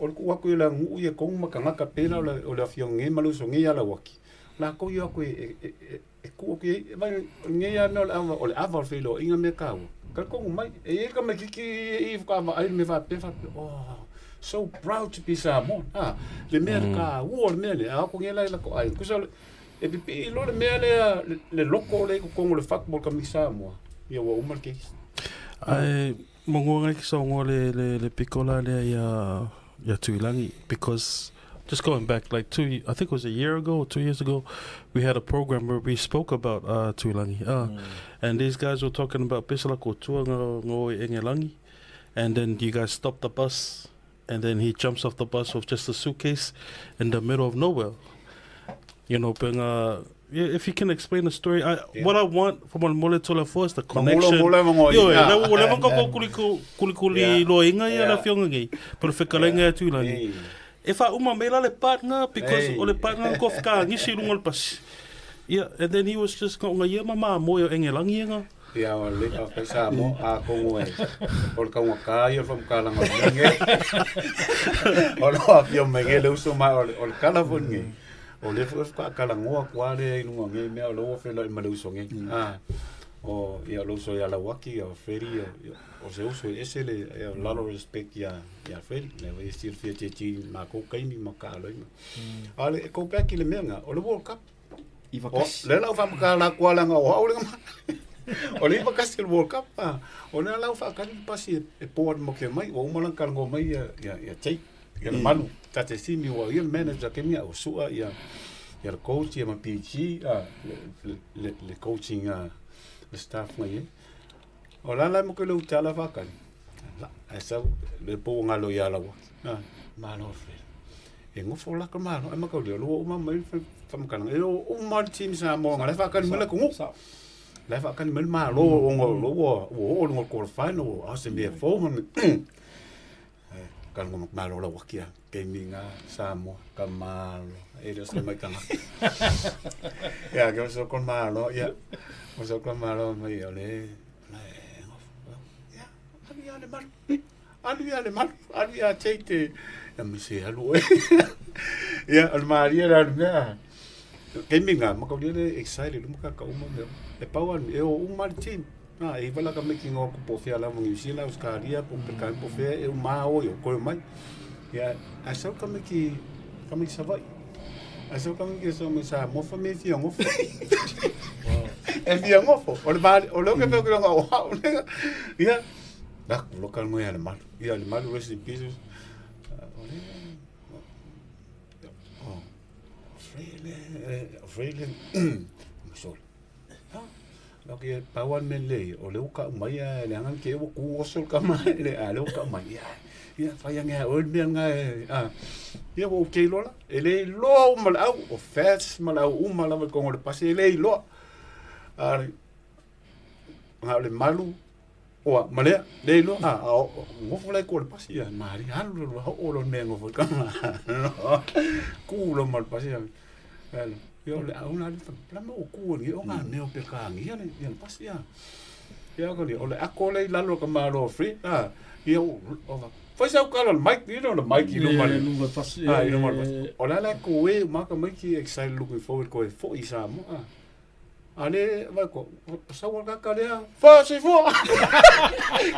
o le tuu atu i le aganuu ia tonu ma tagata pei la o le afioga nei ma le uso nei ia Lauaki, latou ia o atu e tuu atu i ai, vaai o lenei lava mea o le ava, o le ava o le feiloaiga mea taua. Talitonu mai, e i ai le tamaititi i faatoa vaai i le mea faapea, faapea, oh, so proud to be Samoan. Ah, le mea le taua o le mea lea, a o atu nei la i latou aiga. Tusa e pipii loa le mea lea, le loko lea i totonu o le fatu mo le tamaiti Samoa, ia ua uma le case. Ae mongua ngai ki saongoa le le le piko la lea ia ia Tuilangi because just going back like two I think it was a year ago or 2 years ago we had a program where we spoke about Tuilangi and these guys were talking about pesa la ko tua nga nga oi Engelangi and then you guys stopped the bus and then he jumps off the bus with just a suitcase in the middle of nowhere. You know, pe nga yeah, if you can explain the story, I, yeah. What I want from on Mole Tola for is the connection. Yo, la o leva ko kuli kuli kuli yeah. lo inga ia la fionga ngi. Pero fekalenga yeah. tu langi. E fa uma me la le partner because hey. o le partner ko fka ngisi lunga le pasi. Yeah, and then he was just nga ia mama mo yo engelangi nga. Ia o le faafetai Samoa a kongo e o le kaugata ia o le faamatalaga o le mea nei. O lo afio mai nei le uso ma o le o le tala foi lenei, o lea foi faatoa talanoa atu lava lea i luga o nei mea o lea ua feiloai ma le uso nei. O ia o le uso ia Lauaki o Freddie o se uso e ese le ia o lalo respect ia ia Freddie. Lea foi e silafia tietie i makou taimi ma taalo ai ma. A o le go back i le mea lena, o le World Cup. 91. Lea la ua faamatala atu lava leaga o au le O le 91 o le World Cup, a, o lea la ua faatali le pasi e board moke mai, ua uma la ona talanoa mai ia, ia, ia Jake, ia le Manu, Tate Simi, ua ia le manager kemi a ua sua ia, ia le coach, ia ma PG, a, le, le, le, le coaching a, le staff na i ai. O la la e moke le utala faatali, la, ae sau, le pou o galo ia Lauaki, a, malo Fred. E nofo la ka malo, ai makauli, o lua uma mai faamatalaga, e o uma le team Samoa, nga la e faakali mai le atunuu. La e faakali mai le malo, ona o lo ua ua oo i luga o le quarter final, a o se mea fou ma le Kalongo malo Lauaki a taimi nga Samoa, ka malo, e le o se mai tagata. Ia, ke o se ko malo, ia, o se ko malo mai o le, la e nofo, ia, alu ia le malu. Alu ia le malu, alu ia Jake te, ia me se alu oe. Ia, o le malie la le mea. Taimi nga, makauli le excited uma kaka uma mea. E pau alu, e o uma le team. A, e iva la tamaiti na o atu po o fea lava Niu Sila, Ausetalia po o Peretania po o fea e uma o i o toe mai. Ia, ae sau tamaiti, tamaiti Savaii. Ae sau tamaiti e sau mai Samoa fai mai e fia nofo. E fia nofo. O le vale, o lea ou te fai atu leaga o au lea. Ia, atu loa talanoa ia Lemalu. Ia Lemalu rest in peace. O lea, o, Freele, Freele, sorry. Ok, pau lava le mea lelei, o lea ua tau mai a leaga ne i te i ua tu oso le tama a o lea ua tau mai, ia, ia fai ane lava e oe le mea lena e, a. Ia ua ok loa la. E le iloa uma le au, o Fats ma le au uma lava i totonu o le pasi, e le iloa. A na o Lemalu, oa, ma lea, le iloa, a, a o, nofo la i tua o le pasi, ia, malie, alu loa, oo loa i le mea e nofo ai le tama. Tu loa ma le pasi, Ia, ia o le au la le la mo ku ni o nga mea o Peretania le ia le pasi ia. Ia ko ni o le ako le i lalo ka malo free a ia o o fai sau kala le mic you know le mic i luma le luma pasi. Ah, i luma le pasi. O la la ko e ma ka mic excited looking forward ko e fo i Samoa. A le vai ko sau ka ka lea fa se fo.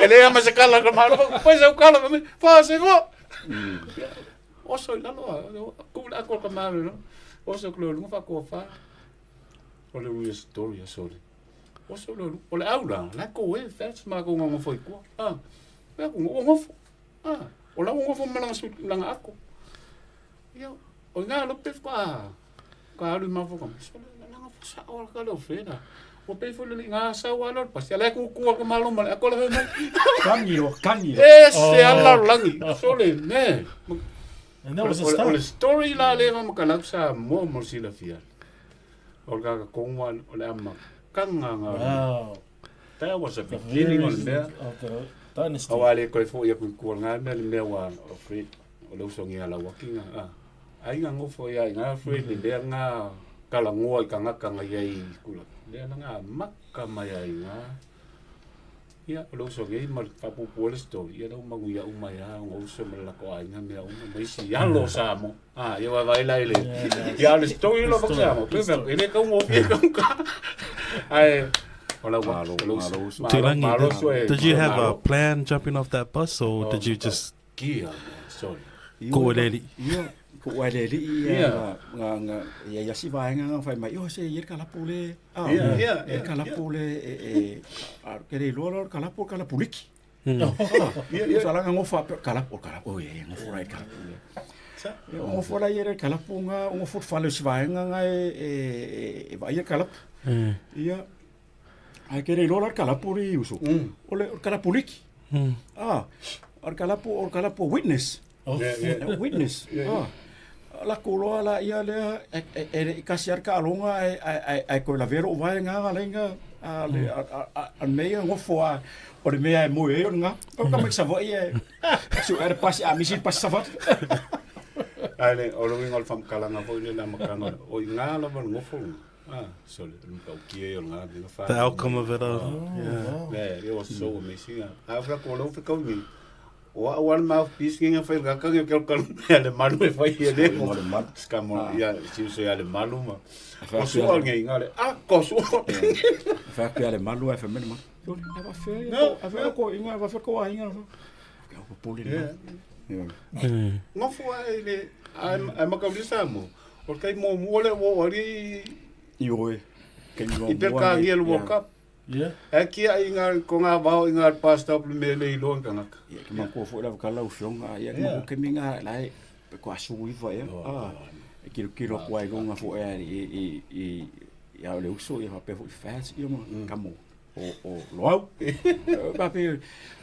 E le ama se kala ka malo fai sau kala fa se fo. Oso i lalo a, ku le ako ka malo no. Oso ko lunga fa ko fa. O le ui story a sorry. Oso lo o le aula, la ko e fats ma ko ngongo foi ko. Ah. La ko ngongo fo. Ah, o la ngongo fo malanga su langa ako. Ia, o nga lo pef ka. Ka alu ma fo ka. So la langa fo sa o ka lo fena. O pe fo le nga sa wa lo pas la ku ku ka malo ma ako la mai. Kani o, kani o. E se ala langi. So le ne. And that was the O start. le story la le ma ka lau sa mo mo si la fia. O ka ka kongwa o le ama kanga nga. Wow. That was a The beginning o le very mea. of the dynasty. Aua le koe fo ia ku ku nga mea le mea wa o free. O le uso ngia la wakinga. Ah. Ai nga ngofo ia i ngā friend le lea ngā kalangoa i kangaka nga ia i kula. Lea na ngā maka mai ai ngā. Ia, o le uso ngia i ma whapupu o le story. Ia lau mangu ia uma ia, o uso ma le lako ai ngā mea uma. Ma isi alo sa mo. Ah, ia wai lai le. Ia le story lo Good bak sa mo. story, good Pe e le kau mo pie kau ka. Ai, o lau wa, Malo, o le uso. malo uso. Malo, Tulangi, malo uso e. did you have a Malo. plan jumping off that bus or did you just Kia, sorry. go with Eddie? Ia, ko ua le li ia Yeah. nga nga ia ia si vaenga nga fai mai o se ia ka lapu le. Ah, Yeah, yeah, ia ka yeah, lapu le e e a ke le loa lo ka lapu ka lapu liki. Yeah, yeah. Sa langa ngofa pe ka lapu ka lapu ia ngofa rai ka lapu. Sa? Ia ngofa la ia ka lapu nga ngofa fale si vaenga nga e e e vai ia ka lapu. Ia ai ke le loa ka lapu ri uso. O le ka lapu liki. Ah, o ka lapu o ka lapu witness. Oh, Yeah, yeah. A witness. Ah. La koloa la ia lea e e e kasi ar ka alonga e e e ko la vero vai nga nga lenga a le a a a me ngofo a o le mea e moe e o nga. O ka mai savo ia. Su er pas a misi pas savo. Ai le, o le uiga o le faamatalaga foi lea i le amataga, o i gā lava le gofo luga. Ah, so le le matautia ia o le gā mea na The outcome of it all. Yeah. wow. Yeah, it was so amazing. Ah, a fai atu o lea ua fetaui nei. O au lava le mouthpiece ngi na fai le kaka ngi o ke mea le malu e fai e le Mo le malu. Scamo, ia, si uso ia le malu ma. Fai O atu sua ngi nga le, ah, ko sua. Fa ku le malu e fa mele ma. Yo a va fe No, a fa ko inga a va fe ko a inga. Ka o pole Yeah. na. Ngofo ai le, ai ai makauli sa mo. O le kai muamua lea ua oo ai I oe. Kai i Peretania i le World Cup. Yeah. E kia i ngā, ko ngā vao i ngā pasta o le mea le iloa i kangaka. Ia ke mako foi lava ka lau fionga ia ke Yeah. mako ke minga la e ko asu iva ia. Ah. E kilo kilo ko ai longa foi ai i i i ia o le uso ia fa pe foi fast ia mo kamo o o loau. Ba pe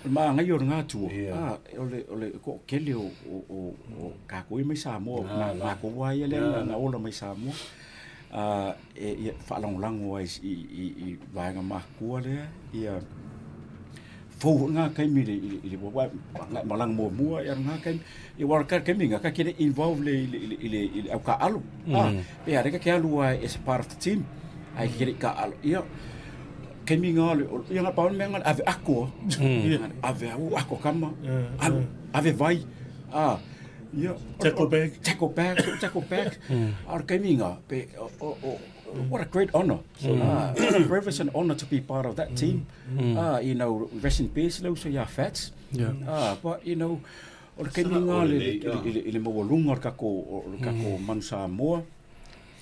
ma ngai o ngā tua. Yeah. Ah o le o le ko kele o o o o ka ko i mai Samoa na na ko wai ia le na ola mai Samoa. Ah e ia whaalanglango ai i i i vaenga makua lea ia fou ngā kaimi le i le i le wa nga malang mua mua ia ngā kaimi i wara ka kaimi ngā ka kere involve le i le i le i le i le au ka alu ah pe are ka ke alu ai as a part of the team ai kere ka alu ia kaimi ngā le ia ngā paon mea ngā ave ako ave au ako kama alu ave vai ah. Ia. Tackle bag. Tackle bag, tackle bag. A o le taimi nga, pe, o, o, o, what a great honor. Ah, what a privilege and honor to be part of that team. Ah, you know, rest in peace, le uso ia Fats. Ah, but, you know, o le taimi nga le, le, le, le, le maualuga o le kako, o le kako Manu Samoa.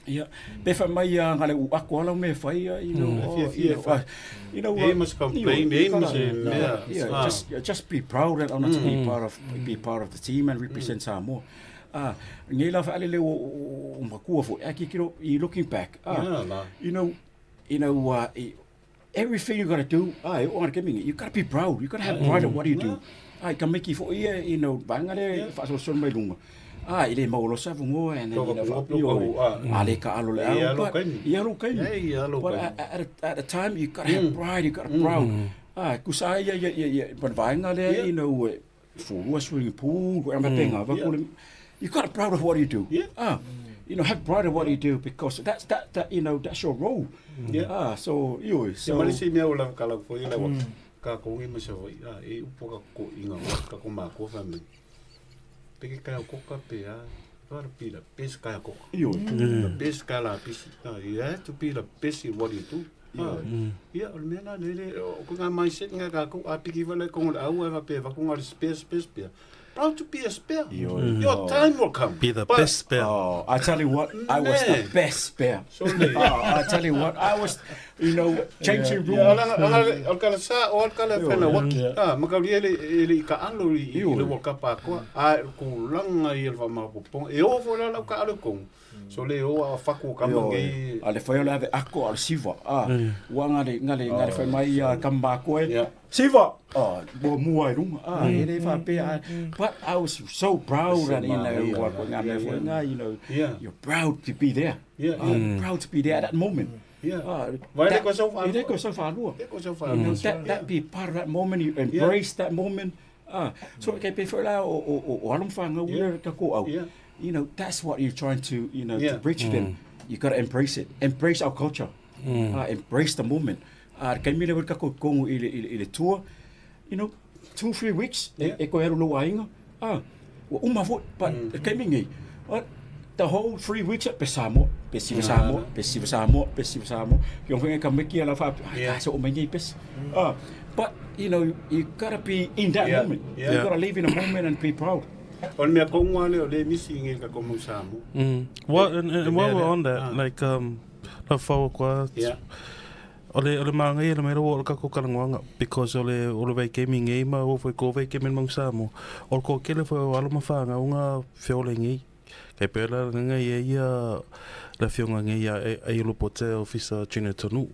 Ia, pe whai mai a ngale u ako ala me whai, you know, oh, you know, you know, E must complain, e must mea. Yeah, just just be proud and honor to be part of be part of the team and represent Samoa. Ah, ngei la whaale le o, o, o makua fo, a kikiro, i looking back, ah, Yeah, la. you know, you know, i, everything you gotta do, ah, e o ngana kemi, you gotta be proud, you gotta have pride of what you do. Ah, ka miki fo ia, you know, vanga le whaasolosolo mai lunga. Ah, i le maualosa vongoa, and then, you know, Kova whaapio, kupu, ah. ah, le ka alo le Ia alo, alo but, kaimi. ia alo kaimi. Ia, ia alo But kaimi. at, at a time, you gotta have pride, you gotta proud. Ah, kusa ia, ia, ia, ia, but vaenga le, you know, furua swimming pool, ko ama penga, va kule, you gotta proud of what you do. Yeah. Ah, you know, have pride of what you do because that's that, that you know, that's your role. Yeah. Ah, so you Se so mali si mea o la kala fo i la wa. Ka ko ngi masa fo i a e upo ka ko inga wa ka ko ma ko fa me. Pe ke ka ko ka pe a. Ka ra pi la pes ka ko. io. La pes ka la pis. Ah, you have to be the best in what you do. Ah, Ia, o le mea la le le o ko ngā mindset ngā ka ko a piki wale ko ngā au e va pe va ko ngā spare spare spare. Proud to be a spare. Your time will come. Be the But- best spare. Oh, I tell you what, I was the Man. best spare. So le. Oh, I tell you what, I was, you know, changing Ia, rooms. ala ala o kala sa o kala fena waki. Ah, makauri ele ele i ka alo i i le World Cup a koa. A ko langa i el fa ma ko pong. E o fo la la ka alo kong. So le o a faku ka Io, mangi. a le whai o le ave ako a le siva. Ah, ua ngare, ngare, ngare whai mai a kamba koe. Yeah. Siva! Oh, mua mua i runga. Ah, e le whapea. But I was so proud and, you know, Yeah, ua koe ngā mea whai ngā, you know, Yeah. you're proud to be there. Yeah, Ah, proud to be there at that moment. Yeah. Ah, Vai le that- ko sau whanua. E le ko sau whanua. E ko sau whanua. You know, that, that be part of that moment, you embrace that moment. Ah, so kei pe whai la o, o, o, o alam whangau Yeah. ua ka ko au. Yeah. You know, that's what you're trying to, you know, Yeah. to bridge them. You got to embrace it. Embrace our culture. Ah, embrace the moment. Ah, kei mile wera kako kongo i le, i le, i le tour. You know, 2, 3 weeks, Yeah. e, e koe aru lau ainga. Ah, ua uma foi, but kei mingi. Ah, the whole 3 weeks, pe Samoa, pe siva Samoa, pe siva Samoa, pe siva Samoa. Ki onga ka miki ala fa, ah, Yeah. so o mai nei pes. Ah, but you know, you gotta be in that Yeah. moment. Yeah. You gotta live in a moment and be proud. O le mea konga le o le misi ngi ka ko mo Samoa. Well, and while le mea we're lea. on that, Ah. like, la whawa kua, Yeah. o le, o le maangai le mera o le kako kalangoanga, because o le, o le vai kemi ngei ma o foi ko vai kemi mang Samoa. O le ko kele foi o alo mawhanga o ngā whiole ngei. Kei pēla ngā ia ia la whionga ngei ia e, e ilo pote officer Junior Tonu.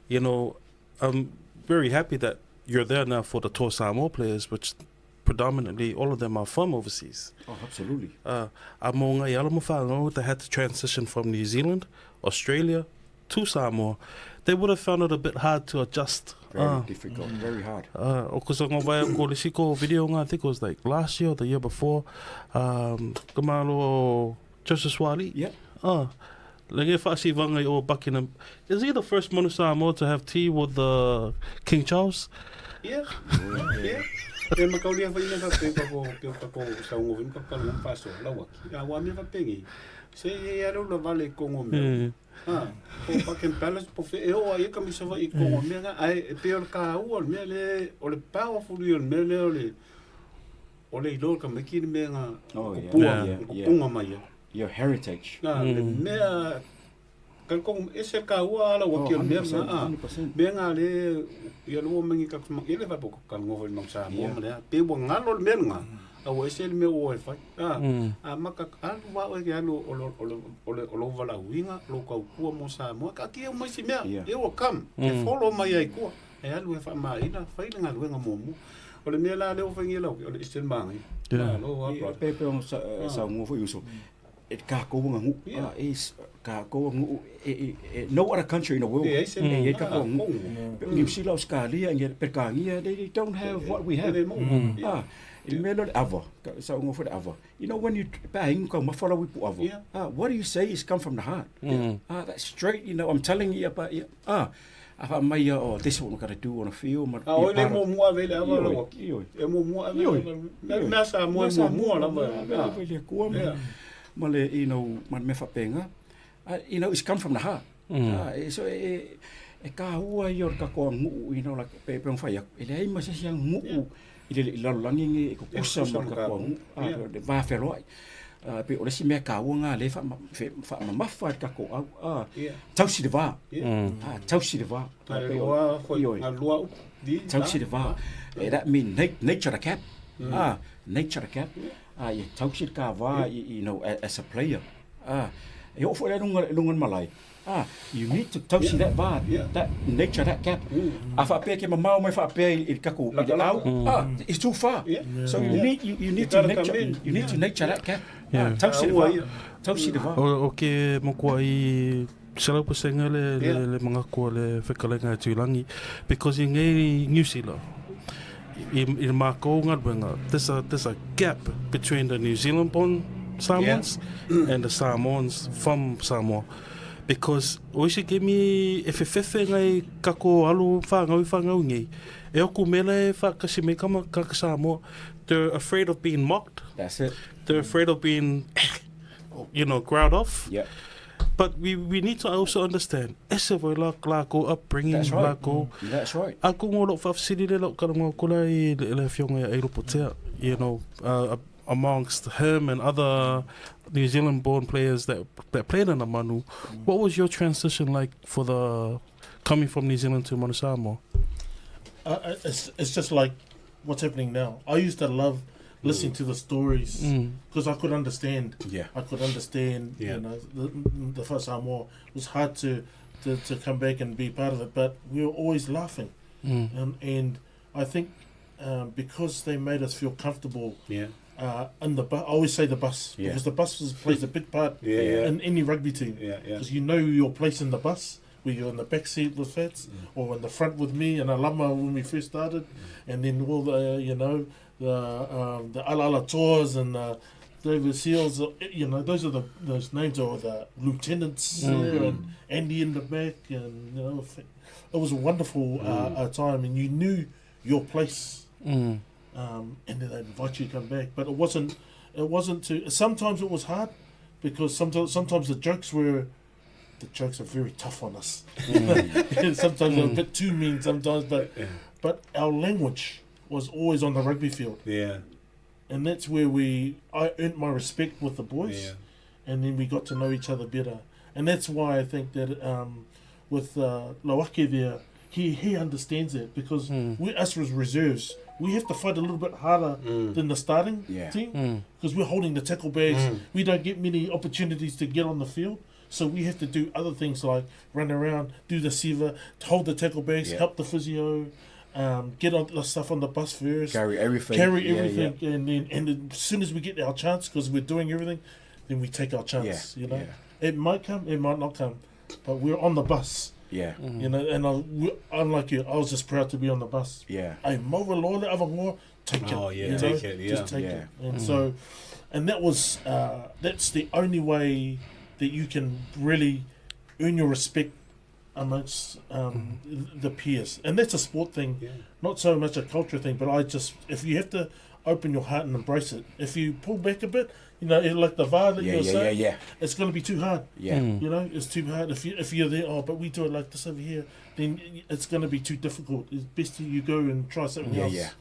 You know, I'm very happy that you're there now for the Tour Samoa players, which predominantly all of them are from overseas. Oh, absolutely. A mō ngā alo mawhanga they had to transition from New Zealand, Australia, to Samoa. They would have found it a bit hard to adjust. Very Ah. difficult, very hard. O ko sa ngā vai ko le siko video ngā, I think it was like last year or the year before, ka malo Joseph Swali. Yeah. Le nge whaasi vanga i o Buckingham. Is he the first Manu Samoa to have tea with the King Charles? Yeah. Yeah. E makaulia fa ina fa pe ka ko pe ka ko sa ngo vim ka ka lo paso la wa. A wa me fa pengi. Se e ya lo vale kongo me. Ah, po Buckingham Palace po fe e o ai ka misa va i kongo me nga ai e pe o ka u o me le o le powerful i o me le o le o le ilo ka me ki me nga Oh, ko yeah. pua Yeah, ko yeah. punga mai. Your heritage. Na le mea ka ko e se ka ua ala wa Oh, ki o me 100%, nga. ah. 100%. Me nga le ia lo mengi ka kuma ele va poko ka ngo ma sa mo Yeah. ma le pe bo ngalo le menga a o ese le me o e fa a a maka alu wa o ke alu o lo o lo o lo o lo vala winga lo ka kua mo sa mo ka ki o mai si mea Yeah. e o kam e follow mai ai kua e alu e fa ma ina fa ina ngalu nga mo mo o le mea la le o fa ngi la o le ese mangi Yeah. lo wa Ia, bro pe pe o sa sa ngo foi uso. E ka ko nga ngu. Yeah. Ah, e ka ko ngu e, e, e, no other country in the world. e ese E, e ka ko ngu. ngu New Zealand, Australia, nge Perkangia, they don't have what we have. le mo Ah, i mea le ava, sa ngo foi le ava. You know when you pa hingu ka mawhala wipu ava. Yeah. Ah, what do you say is come from the heart. Ah, that's straight, you know, I'm telling you about yeah. Ah, A faa mai ia, oh, this is what we're gonna do on a field ma A oi le muamua ave i le ava lau atu. E muamua ave i le ava. Mea Samoa e muamua lava. Ave lava i le Atua ma le, you know, ma le mea faapena. You know, it's come from the heart. So e taua ia o le tatou aganuu, you know, like, pei ona fai atu, e leai ma se isi aganuu i le lalolagi lenei e tutusa ma le tatou aganuu, le va feloai. Pei o le isi mea taua lena o lea e faamamafa e le tatou au, tausi le va, tausi le va. Tausi le va. That mean nature the cap, nature the cap. Ia tausi le ta va, you know, as a player. E oo foi la i luga o le malae, Ah, you need to tausi that va, that nature, that gap. A faapea ke mamao mai faapea i le takou i le au, ah, it's too far. So you need you, you need to nature you need to nature that gap. Ah, tausi le va. Tausi le va. O ke mokua i 100% le le le mangaku o le whekalenga e Tuilangi because i ngei New Zealand i i mākou galuega there's a there's a gap between the New Zealand born Samoans and the Samoans from Samoa because o isi kemi e fefefe ngai kako alu whangau whangau nei e oku mela e whakasi me kama kaka Samoa they're afraid of being mocked That's it. they're afraid of being you know growled off Yeah. But we, we need to also understand, ese voi la lākou upbringing, That's right. lākou. That's right. A ko ngō lō whawhasiri le lō karango kula i le, le whionga ia Eiropo Tea, you know, amongst him and other New Zealand born players that, that played in the Manu, what was your transition like for the coming from New Zealand to Manu Samoa? It's, it's just like what's happening now. I used to love listening to the stories because I could understand. I could understand, you know, the first Samoa. It was hard to come back and be part of it, but we were always laughing. And I think because they made us feel comfortable in the bus, I always say the bus, because the bus plays a big part in any rugby team. Because you know your place in the bus, where you're in the back seat with Fats, or in the front with me and Alama when we first started, and then all the, you know, the Ala Ala Tours and the David Seals, you know, those are the those names are the lieutenants there, and Andy in the back, and you know, it was a wonderful time, and you knew your place, and then they'd invite you to come back. But it wasn't too. Sometimes it was hard, because sometimes the jokes were. The jokes are very tough on us. Sometimes they're a bit too mean sometimes, but our language was always on the rugby field. And that's where I earned my respect with the boys, and then we got to know each other better. And that's why I think that with Lauaki there, he understands it, because we, us as reserves, we have to fight a little bit harder than the starting team, because we're holding the tackle bags. We don't get many opportunities to get on the field. So we have to do other things like run around, do the siva, hold the tackle bags, help the physio, get on the stuff on the bus first. Carry everything. Carry everything. And then as soon as we get our chance, because we're doing everything, then we take our chance, you know. It might come, it might not come, but we're on the bus. You know, and I'm like you, I was just proud to be on the bus. Hey, maua loa le avangoa, take it. Oh, yeah, you take know? it, yeah. Just take it. And that's the only way that you can really earn your respect amongst the peers. And that's a sport thing, not so much a culture thing, but if you have to open your heart and embrace it. If you pull back a bit, you know, like the VAR that you're saying, it's going to be too hard. You know, it's too hard. If you're there, oh, but we do it like this over here, then it's going to be too difficult. It's best you go and try something else.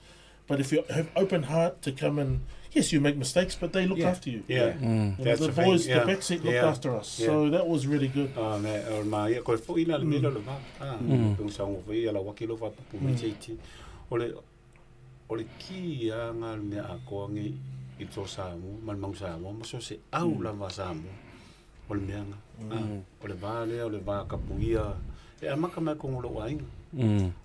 But if you have open heart to come and, yes, you make mistakes, but they look after you. You know, That's the the thing, boys, the yeah. backseat looked after us. So that was really good. Ah, me, o ma ia koe fo ina le mela le va. Ah, pe sa ngo foi ala waki lo fa pupu me cheiti. O le ki a ngā le mea a koa ngi i tō Samoa, ma le mangu Samoa, ma so se au lava Samoa. O le mea ngā. Ah, o le vā lea, o le vā kapuia. E amaka mai kongo lo ainga.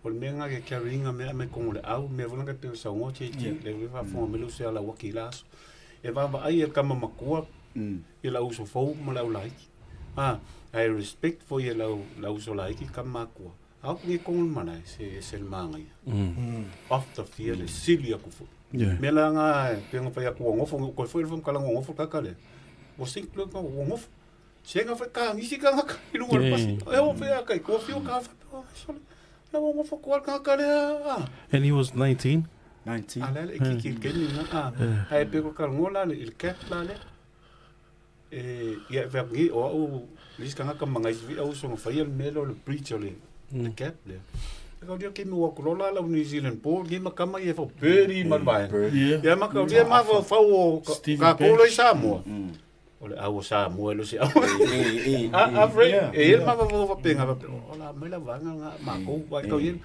O le mea ngā ke carryinga mea mai kongo le au, mea volanga pe sa ngo cheiti, le le fa fonga melu se ala waki laso. E vava ai e kama makua, i la uso fou ma la ulaiki. Ah, I respect for ye lau uso laiki ka makua. Au ngi kongo mana se le manga ia. Off the field le sili aku fo. Me la nga pe nga fa aku ngofo ko fo le kala ngofo ka kale. O sing lo ko ngofo. Se nga fa ka ngisi ka nga i lunga le pasi. E o fe ka ko fio ka fa. Sole, na ua nofo atu lava le tagata lea, a. And he was 19? 19. A lea le kiki i le taimi lena, a. Ae pei ua talanoa la i le cap la lea. E, ia e fai atu nei, o au le isi tagata ma nai isi au soona faia le mea lea o le breach o le cap lea. E kau dia kei mua atu loa la lau New Zealand board nei ma tama ia e fau birdie ma le vaega. Ia ma kau dia mafaufau o kākou loa i Samoa. O le au o Samoa e le o se au. A, a Fred, e i ai le mafaufau faapena, faapea, o le a mai la vaega lena a makou, ae tau i ai,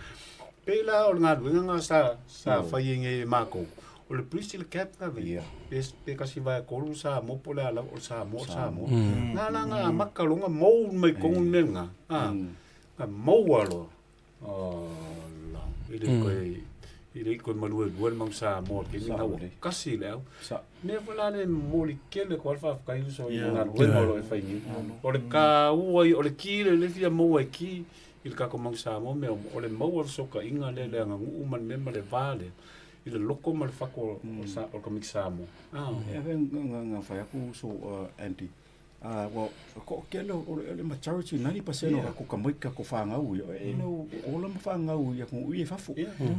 pei la o le galuega lena sa, sa fai ai nei e makou, o le bridge i le gap na vei, pe, pe tasi vaea tolu Samoa po o le a lava, o le Samoa, o le Samoa. Na la na amata loa ona mould mai totonu le mea lena, a, na maua loa. Ala, e le koe, e le koe maluelue le mau Samoa i le taimi lena ua kasi le au. Mea foi la lea e momoli tele atu ai le faafetai uso i galuega o lo o e fai nei. O le taua ia, o le ki lea e fia maua e ki i le tatou mau Samoa mea uma, o le maua o le fesootaiga lea i le aganuu ma le mea ma le va lea i le loko ma le fatu o le tamaiti Samoa. Ia, na fai atu uso Andy, Ah, well, toʻatele o le majority, 90% o kakou tamaiti kakou fanau ia, e no, ola ma fanau i atunuu ia i fafo.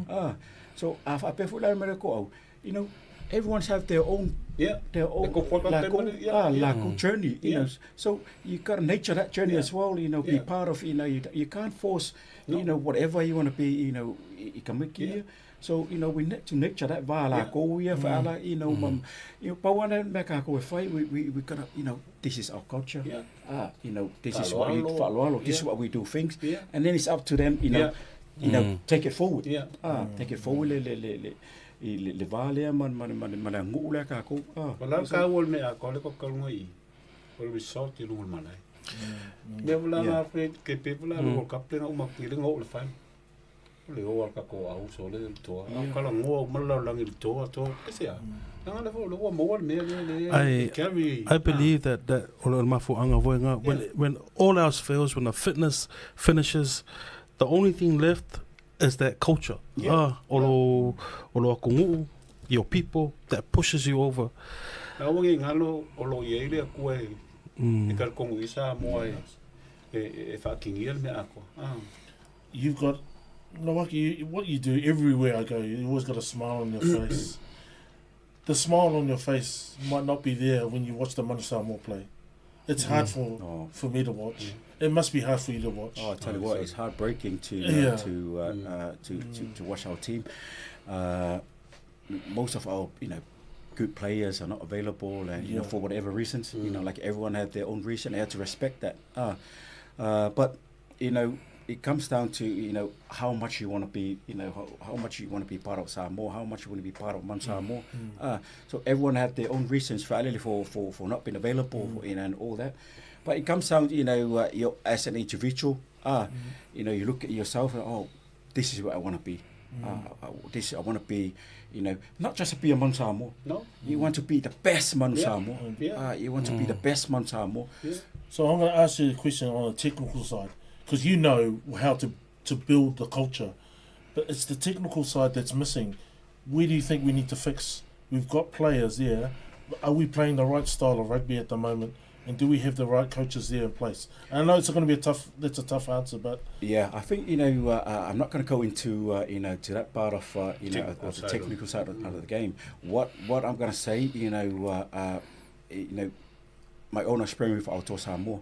Ah, so a faapea foi la le mea lea toau, you know, everyone's have their own their own lakou, ah, lakou journey, you know. So you got to nature that journey as well, you know, be part of, you know, you can't force, you know, whatever you want to be, you know, i tamaiti ia. So, you know, we need to nurture that va lākou ia whaala, you know, mm. you know, pau ana mea kākou e whai, we gotta, you know, this is our culture. Yeah. Ah, you know, this is what we, whaaloalo, this is what we do things. Yeah. And then it's up to them, you know, you know, take it forward. Yeah. Ah, take it forward le, le, le, le, i le, le vā lea ma, ma, ma, ma le aganuu lea kākou. Ah. O lau kāua o le mea atoa le kokaluga i, o le result i luga o le malae. Mea wala la Fred, ke pe wala le World Cup le nga uma ki le nga o le final. O le o a le tatou auso lea i le toa. A talanoa uma le lalolagi i le toa, toa. Aisea? Leaga lea foi o lea ua maua le mea lea lea e carry. I believe that that o le mafuaaga foi lena when when all else fails when the fitness finishes the only thing left is that culture. Ah, o lo o lo atunuu, your people that pushes you over. Aua ne i galo o lo o i ai le Atua e talitonu i ai Samoa e faatigia le mea atoa. You've got Lauaki, what you do everywhere I go, you always got a smile on your face. The smile on your face might not be there when you watch the Manu Samoa play. It's hard for, Oh. for me to watch. It must be hard for you to watch. Oh, I tell you what, it's heartbreaking to Yeah. to watch our team. Most of our, you know, good players are not available, and you know, for whatever reasons, you know, like everyone had their own reason. They had to respect that. But you know, it comes down to, you know, how much you want to be, you know, how much you want to be part of Samoa, how much you want to be part of Manu Samoa. So everyone had their own reasons for, for not being available, you know, and all that. But it comes down, you know, you, as an individual, you know, you look at yourself and, oh, this is what I want to be. This I want to be, you know, not just be a Manu Samoa. No. You want to be the best Manu Samoa. You want to be the best Manu Samoa. So I'm going to ask you a question on the technical side, because you know how to build the culture, but it's the technical side that's missing. Where do you think we need to fix? We've got players there. Are we playing the right style of rugby at the moment? And do we have the right coaches there in place? I know it's going to be a tough, that's a tough answer, but... Yeah, I think, you know, I'm not going to go into, you know, to that part of, you know, Technical of the side of technical side of the game. What I'm going to say, you know, my own experience with Aotearoa Samoa,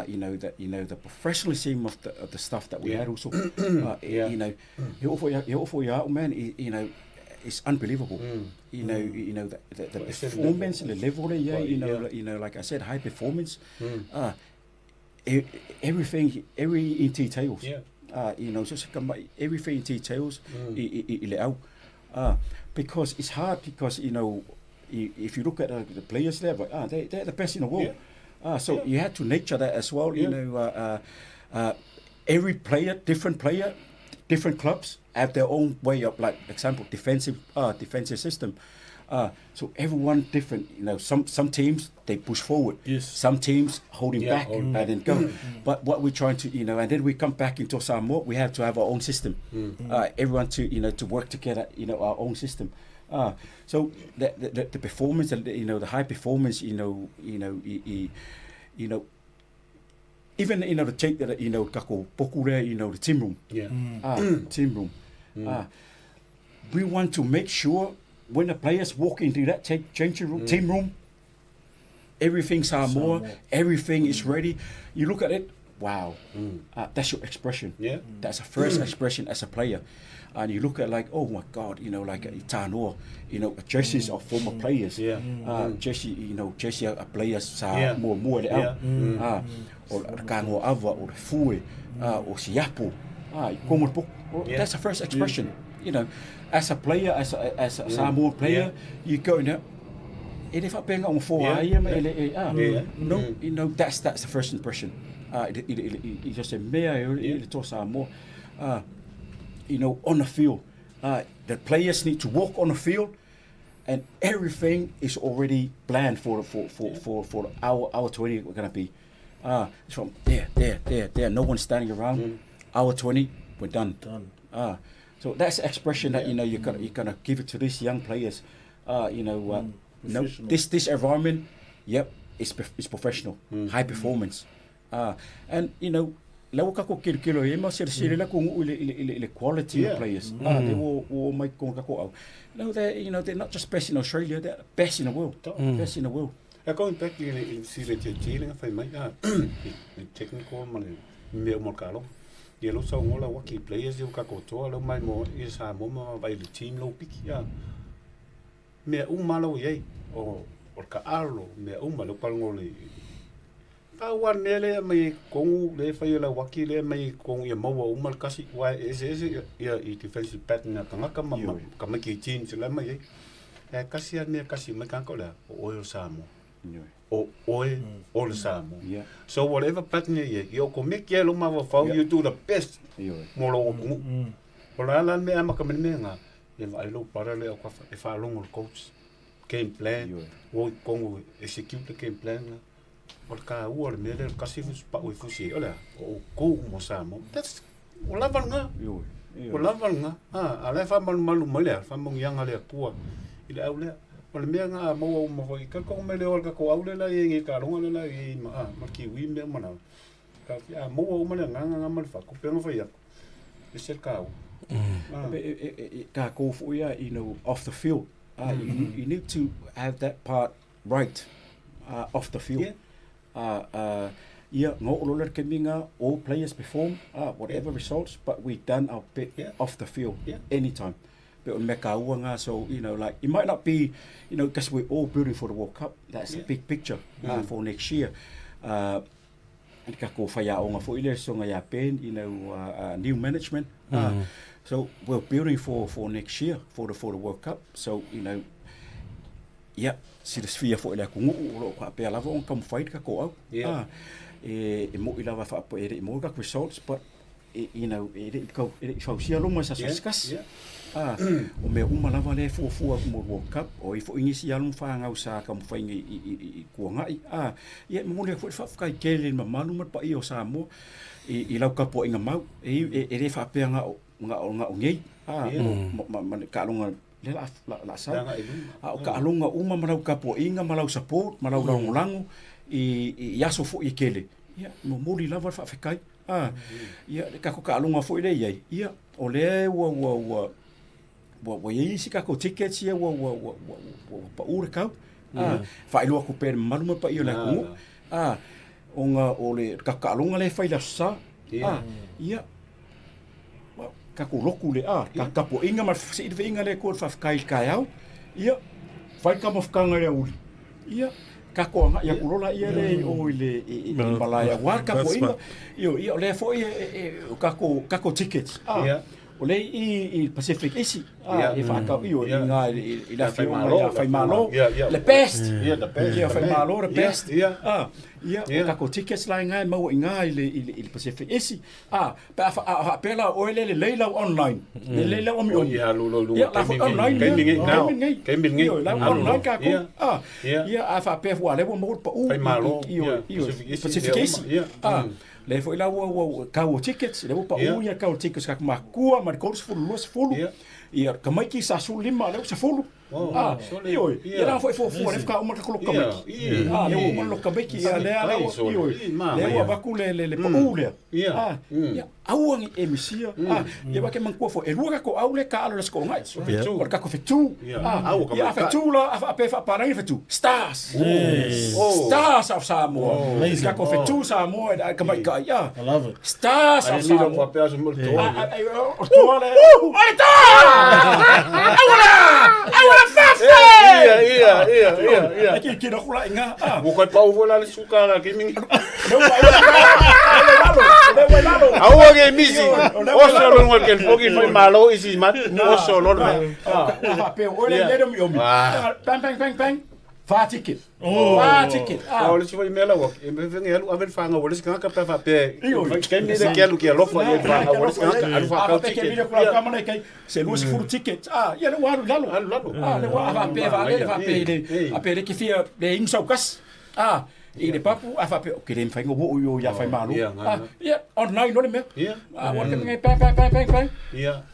you know, that, you know, the professionalism of the stuff that we had also, you know, he also, yeah, man, he, you know, it's unbelievable. You know, you know the Well, it's a performance, level. the level, yeah, Well, you know, yeah. like, you know, like I said, high performance. Everything, every in details. You know, just come by, everything in details. I, i, Because it's hard because, you know, if you look at the players there, but, they're the best in the world. So you had to nature that as well. You know, every player, different player, different clubs have their own way of, like, example, defensive system. So everyone different. You know, some teams they push forward. Some teams holding back Holding and then go. But what we're trying to, you know, and then we come back into Samoa, we have to have our own system. Everyone to, you know, to work together, you know, our own system. So the performance, and you know, the high performance, you know, you know, you, you, you know, Even you know the take that you know kako poku lea you know the team room. Yeah. Ah, team room. Ah, we want to make sure when the players walk into that changing room, team room, everything's Samoa, Samoa. everything is ready. You look at it, wow, that's your expression. Yeah. That's the first expression as a player. And you look at like, oh my God, you know, like Tanoa, you know, jerseys of former players. Yeah. Jersey, you know, jersey of players sa mua mua le au. Yeah. Ah, o le kagoa ava, o le fue, ah, o siapo. Ah, i kongo le poko. Oh, Yeah. That's the first expression. You know, as a player, as a Samoan player, you go in there, e le whapenga o fō a ia ma e le e, ah, no, you know, that's the first impression. Ah, i, i, i, i, i just e mea e, i le tō Samoa. Ah, you know, on the field, the players need to walk on the field and everything is already planned for hour 20 we're going to be. It's from there, there, there, there. No one's standing around. Hour 20, we're done. Done. So that's the expression that, you know, you got to give it to these young players. You know, no, Professional. this environment, yep, it's professional, high performance. And you know, lau ka ko kilo kilo e ma sere sere la ko ngu ile ile ile ile quality of players. They will mai ko ka ko au. No, they, you know, they're not just best in Australia, they're best in the world. Best in the world. E going back i le i sile te tele nga fai mai a i technical ma le mea mo ka lo. Ia lo sa ngola wa ki players i ka ko toa lo mai mo i sa mo ma vai le team lo piki a. Mea uma lo i o o ka alo mea uma lo palngo le. Pa wa mele mai kongu le fai la waki le mai kongu ia maua uma le kasi wa ese ese ia i defensive pattern na kangaka ma ka mai ki team se la mai e. E kasi a mea kasi mai kanka la o oe o Samoa. O oe o le Samoa. So whatever pattern ia ia o ko me kia lo mawa fau, you do the best mo lo o kungu. O la la mea ma ka mene mea ngā, e vaai lo para le o ka e whaalongo le coach. Game plan, o kongu execute the game plan ngā. O le ka ua le mea le kasi fusi pa ui fusi e, o lea, o kou mo Samoa. That's, o lava le ngā. O lava le ngā. Ah, a le wha malu malu mai lea, wha mongi anga lea kua. I le au lea. O le mea ngā maua o mawa i ka kongo me le o le ka ko au le la i ngi ka ronga le la i ma, ah, ma ki ui mea mana. Ka ki, ah, maua o ma le ngā ngā ngā ma le wha, ko penga whai aku. E se ka au. Ah. E, e, e, e, ka kō ia, you know, off the field. You need to have that part right, off the field. Ia, ngā o lola ke minga, all players perform, whatever results, but we done our bit off the field anytime. But me ka ua ngā, so, you know, like, it might not be, you know, because we're all building for the World Cup. That's a big picture, for next year. And ka ko whai a onga fo ile songa ia Ben, you know, new management. So we're building for next year, for the World Cup. So, you know, yeah, si le sphere fo ile ku ngu o lo ka pe lava on kam fight ka ko au. E, e mo i lava fa po e re mo ka results, but e, you know, e re ko e re fau sia loma sa skas. O me uma lava le fo fo mo World Cup o i fo ingisi alum fa ngau sa ka mo fai i i i i ku ngai. Ia mo le fo fa kai kele ma malu ma pa i o sa mo i i lau ka po inga mau e e, e re fa pe nga o nga o nga o ngei. Mo ma ma ka longa le la la la sa. Langa i luma. O ka alonga uma ma lau ka po inga ma lau support ma lau lau lango i i aso fo i kele. Ia mo moli lava fa fekai. Ia ka ko ka alonga fo i le ia. Ia o le ua ua ua ua ua ia isi ka ko tickets ia ua ua ua ua ua pa ure kau. Fa ilua ko pe malu ma pa i o le ku. O nga o le ka ka alonga le fai la sa. Ia wa ka ko loku le a ka ka po inga ma se i inga le ko fa kai kai au. Ia fai ka mo fkanga le uli. Ia ka ko anga ia kulola ia le o i le i i malaia wa ka po That's inga. smart. Io ia le fo i e, e, ka ko ka ko tickets. O le i Pacific isi. E fa ka io i nga i i la Ia fai fio malo, ia fai malo. Yeah, yeah. Le best. Yeah, the best. Ia fai The malo, the Yeah, best. yeah. Ia, o ka ko tickets la nga mau i nga i le i le i le Pacific isi. Pa fa a pe la o le le leila online. Le leila o mi Oh, o. ia, lo, lo, lo, Ia, la kei fo mingi, online, kei ia. mingi, Kei now. mingi. Kei mingi. Ia, la Alu, online ka ko. ia. Ia. Ia, a fa pe fua le mo pa u. Fai malo, I o ia, i o Pacific isi, Pacific ia, isi. ia. Le fo ila ua ua ka o tickets, le pa Ia. u ia ka o tickets ka ma kua ma ko sfulu lo sfulu. Ia. Ia, ka mai ki sa su lima le sa fulu. Ah, ioe, ia la foi fuafua lea faatoa uma le tatou lotu tamaiti. Ah, lea ua uma le lotu tamaiti, ia lea la ua, ioe, lea ua avatu le, le, le pau lea. Ah, ia, aua ne i e misia. Ah, ia aua e te manatua foi, e lua tatou au lea e taaalo i le Aso Toonai. O le tatou fetu. Ah, ia a fetu la, a faapea e faapalagi le fetu, Stars. Stars of Samoa. Le tatou fetu Samoa i le tamaitai. Ah, I love it. Stars of Samoa. O toa le. O le toa! Aua la! Aua la fafe! Ia, ia, ia, ia, ia. E ki ki ku la inga. Ah. Ua kai pau foi la le suka la ke mingi. Le ua ua lalo. Le ua lalo. Aua ke misi. Oso lo ngol ke foki fai malo isi mat. Oso lo me. Ah, pe o le le mi omi. Bang bang bang bang. Fa ticket. Oh. Fa ticket. Ah. O le si foi mela ua e me venga alu ave le fanga o le si kanga pe fa pe. Ke mi le ke alu ke alofa i le fanga o le si kanga alu fa kau ticket. Ke mi le kula kama nei kai se lua sefulu ticket. Ah, ia le ua alu lalo. Alu lalo. Ah, le ua fa pe fa le fa pe le a pe le ke fia le inu sau kasi. Ah, i le papu a faapea ke le mafai ona oo i o ia Faimalo. Ah, ia online loa le mea. Ah, ua te mea bang bang bang bang bang.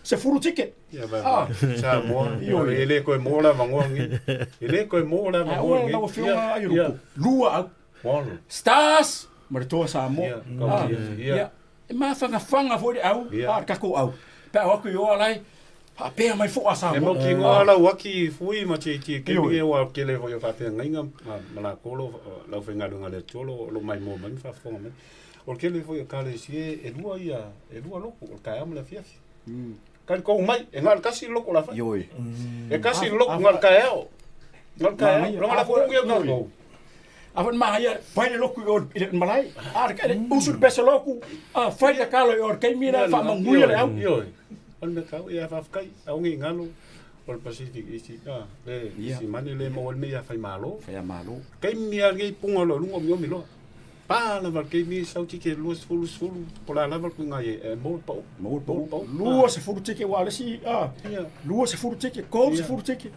10 ticket. Ia vai vai. Samoa. E le koe mo la vangoa ngi. E le koe mo la vangoa ngi. Lau afioga ai ruku. Lua au. Stars ma le toa Samoa. Ia. E mafagafaga foi le au, a le tatou au. Pe a o atu i o alai, faapea mai fo'a Samoa. E mautinoa lau aki fui ma te te kemi e ua kele foi o faafeagaiga ma lakou lo le aufaigaluega a le Atua o lo maimoa mai ma faafofoga mai. O le kele foi o ekalesia e lua ia e lua lotu o le taeao ma le afiafi. Kali kou mai e na o le tasi le lotu o le a fai. Ioe. E kasi le lotu na o le taeao. Na o le taeao. Leaga la kou ia tatou. A foi maia fai le lotu i o i le malae. A le usu le pese lotu, a fai le kalo i o le taimi lea faamanuia le au. Ioe. O le mea tau ia faafetai aua ne i galo o le Pacific East a le simane le maua ai le mea ia Faimalo. Faiamalo. Taimi lava lenei puga loa i luga omiomi loa. Pa lava le taimi sau tike 20 10 po o le a lava le tuiga i ai ae maua le pau. Maua le pau. 20 tike aua o le isi a 20 tike, 30 tike.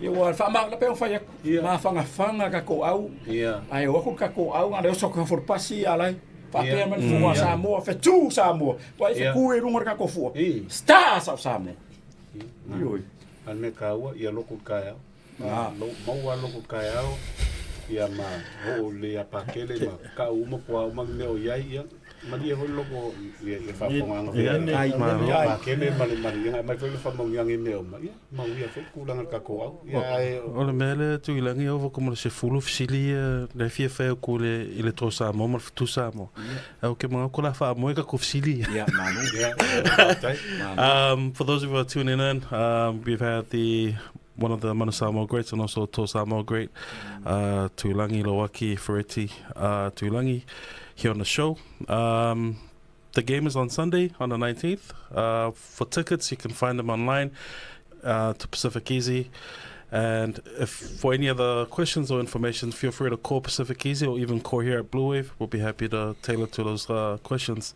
Ia ua faamagalo pei ona fai atu. Mafagafaga tatou au. Ae o atu le tatou au na o le oso atu i fafo o le pasi a la e faapea mai le fua a Samoa, fetu Samoa. Ua e fetu i luga o le tatou fua. Stars of Samoa. Ioe. A le mea taua ia lotu i le taeao. Maua lava lotu i le taeao ia ma oo lelei ia Pakele ma kau uma po o a uma mea o i ai ia malie foi le loto ia faafofogaaga foi a Pakele ma le ia aumai foi le faamanuiaga i mea uma ia manuia foi le tulaga i le tatou au ia ae O le mea lea Tuilagi e ova atu ma le 10 fesili ia lea e fia fai atu i le i le Toa Samoa ma le Fetu Samoa. Ae ou te manatu o le a faamoe tatou fesili ia. Ia, malo. Ia, faafetai. For those of you who are tuning in, we've had the one of the Manu Samoa greats and also Toa Samoa great, Tuilagi Lauaki Fereti Tuilagi here on the show. The game is on Sunday, on the 19th. For tickets, you can find them online to Pacific Easy. And if for any other questions or information, feel free to call Pacific Easy or even call here at Bluewave. We'll be happy to tailor to those questions.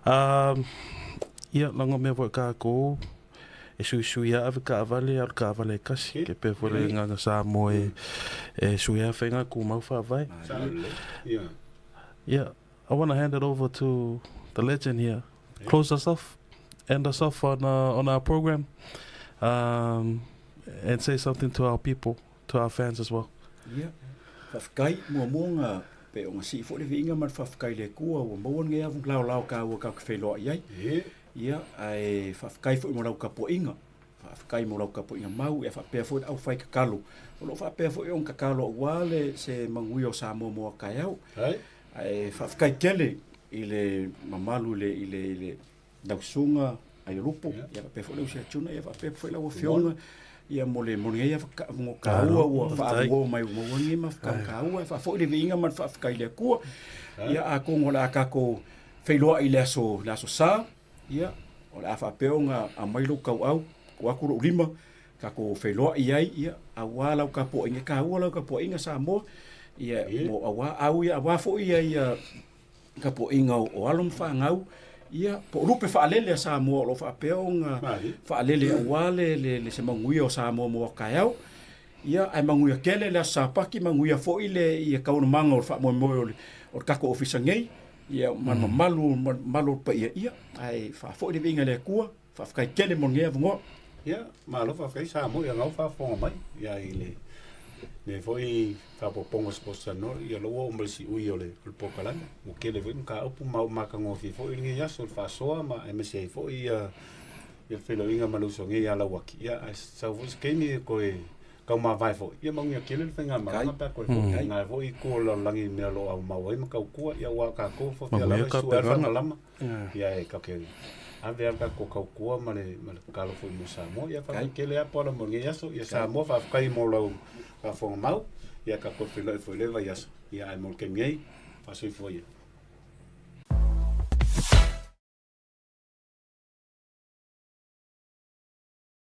Ia, lago mea foi kākou e suisui a ave kaavale, alu kaavale e kasi, ke pea foi le agaga Samoa e, e sui a whainga kūmau whaavae. Yeah, I want to hand it over to the legend here. Close us off, end us off on, on our program, and say something to our people, to our fans as well. Yeah. Faafetai muamua ona pei ona sii foi le viiga ma le faafetai i le Atua ua maua lenei avu laolao taua tatou te feiloai ai. Ia, ae faafetai foi mo lau tapuaiga. Faafetai mo lau tapuaiga mau, ia faapea foi le aufai tatalo. O lo o faapea foi ona tatalo aua le se manuia o Samoa mo a taeao. Ae faafetai tele i le mamalu i le, i le, i le lau susuga Aiolupo, ia faapea foi le usi Tuna, ia faapea foi lau afioga, ia mo le mo lenei avanoa taua ua faaavanoa mai ua maua lenei mafutaga taua e faafoi le viiga ma le faafetai i le Atua. Ia atonu o le a tatou feiloai i le aso le aso Sa, ia o le a faapea ona aumai lou tauau, tuu atu lou lima, tatou feiloai ai, ia aua lau tapuaiga, e taua lau tapuaiga Samoa, ia mo aua au ia aua foi ia ia tapuaiga o alo ma fanau, ia po o lupe faalele a Samoa o lo o faapea ona faalele aua le le se manuia o Samoa mo a taeao. Ia, ae manuia tele le Aso Sapati, manuia foi le ia taualumaga o le faamoemoe o le o le tatou ofisa nei, ia ma le mamalu ma le mamalu o le paia, ia, ae faafoi le viiga i le Atua, faafetai tele mo lenei avanoa. Ia, malo faafetai Samoa ia lena ua faafofoga mai ia i le lenei foi faaopoopoga o Sports Talanoa, ia lea ua oo mai le siui o le polokalame. Ua tele foi mataupu ma ua matagofie foi lenei aso i le faasoa ma aemaise ai foi ia le feiloaiga ma le uso nei ia Lauaki. Ia ae sau foi se taimi e toe taumavae foi, ia manuia tele le faigamalaga pe a toe foi. Lena foi itu o le lalolagi i mea o lo o aumau ai ma tautua, ia aua o tatou e fia lava e sue lava le faamalama. Ia e tatou te ave lava le tatou tautua ma le ma le tatalo foi mo Samoa. Ia faafetai tele lava Paula mo lenei aso. Ia Samoa faafetai mo lau faafofoga mau. Ia tatou feiloai foi i le vaiaso. Ia ae mo le taimi nei, faasoifua ia.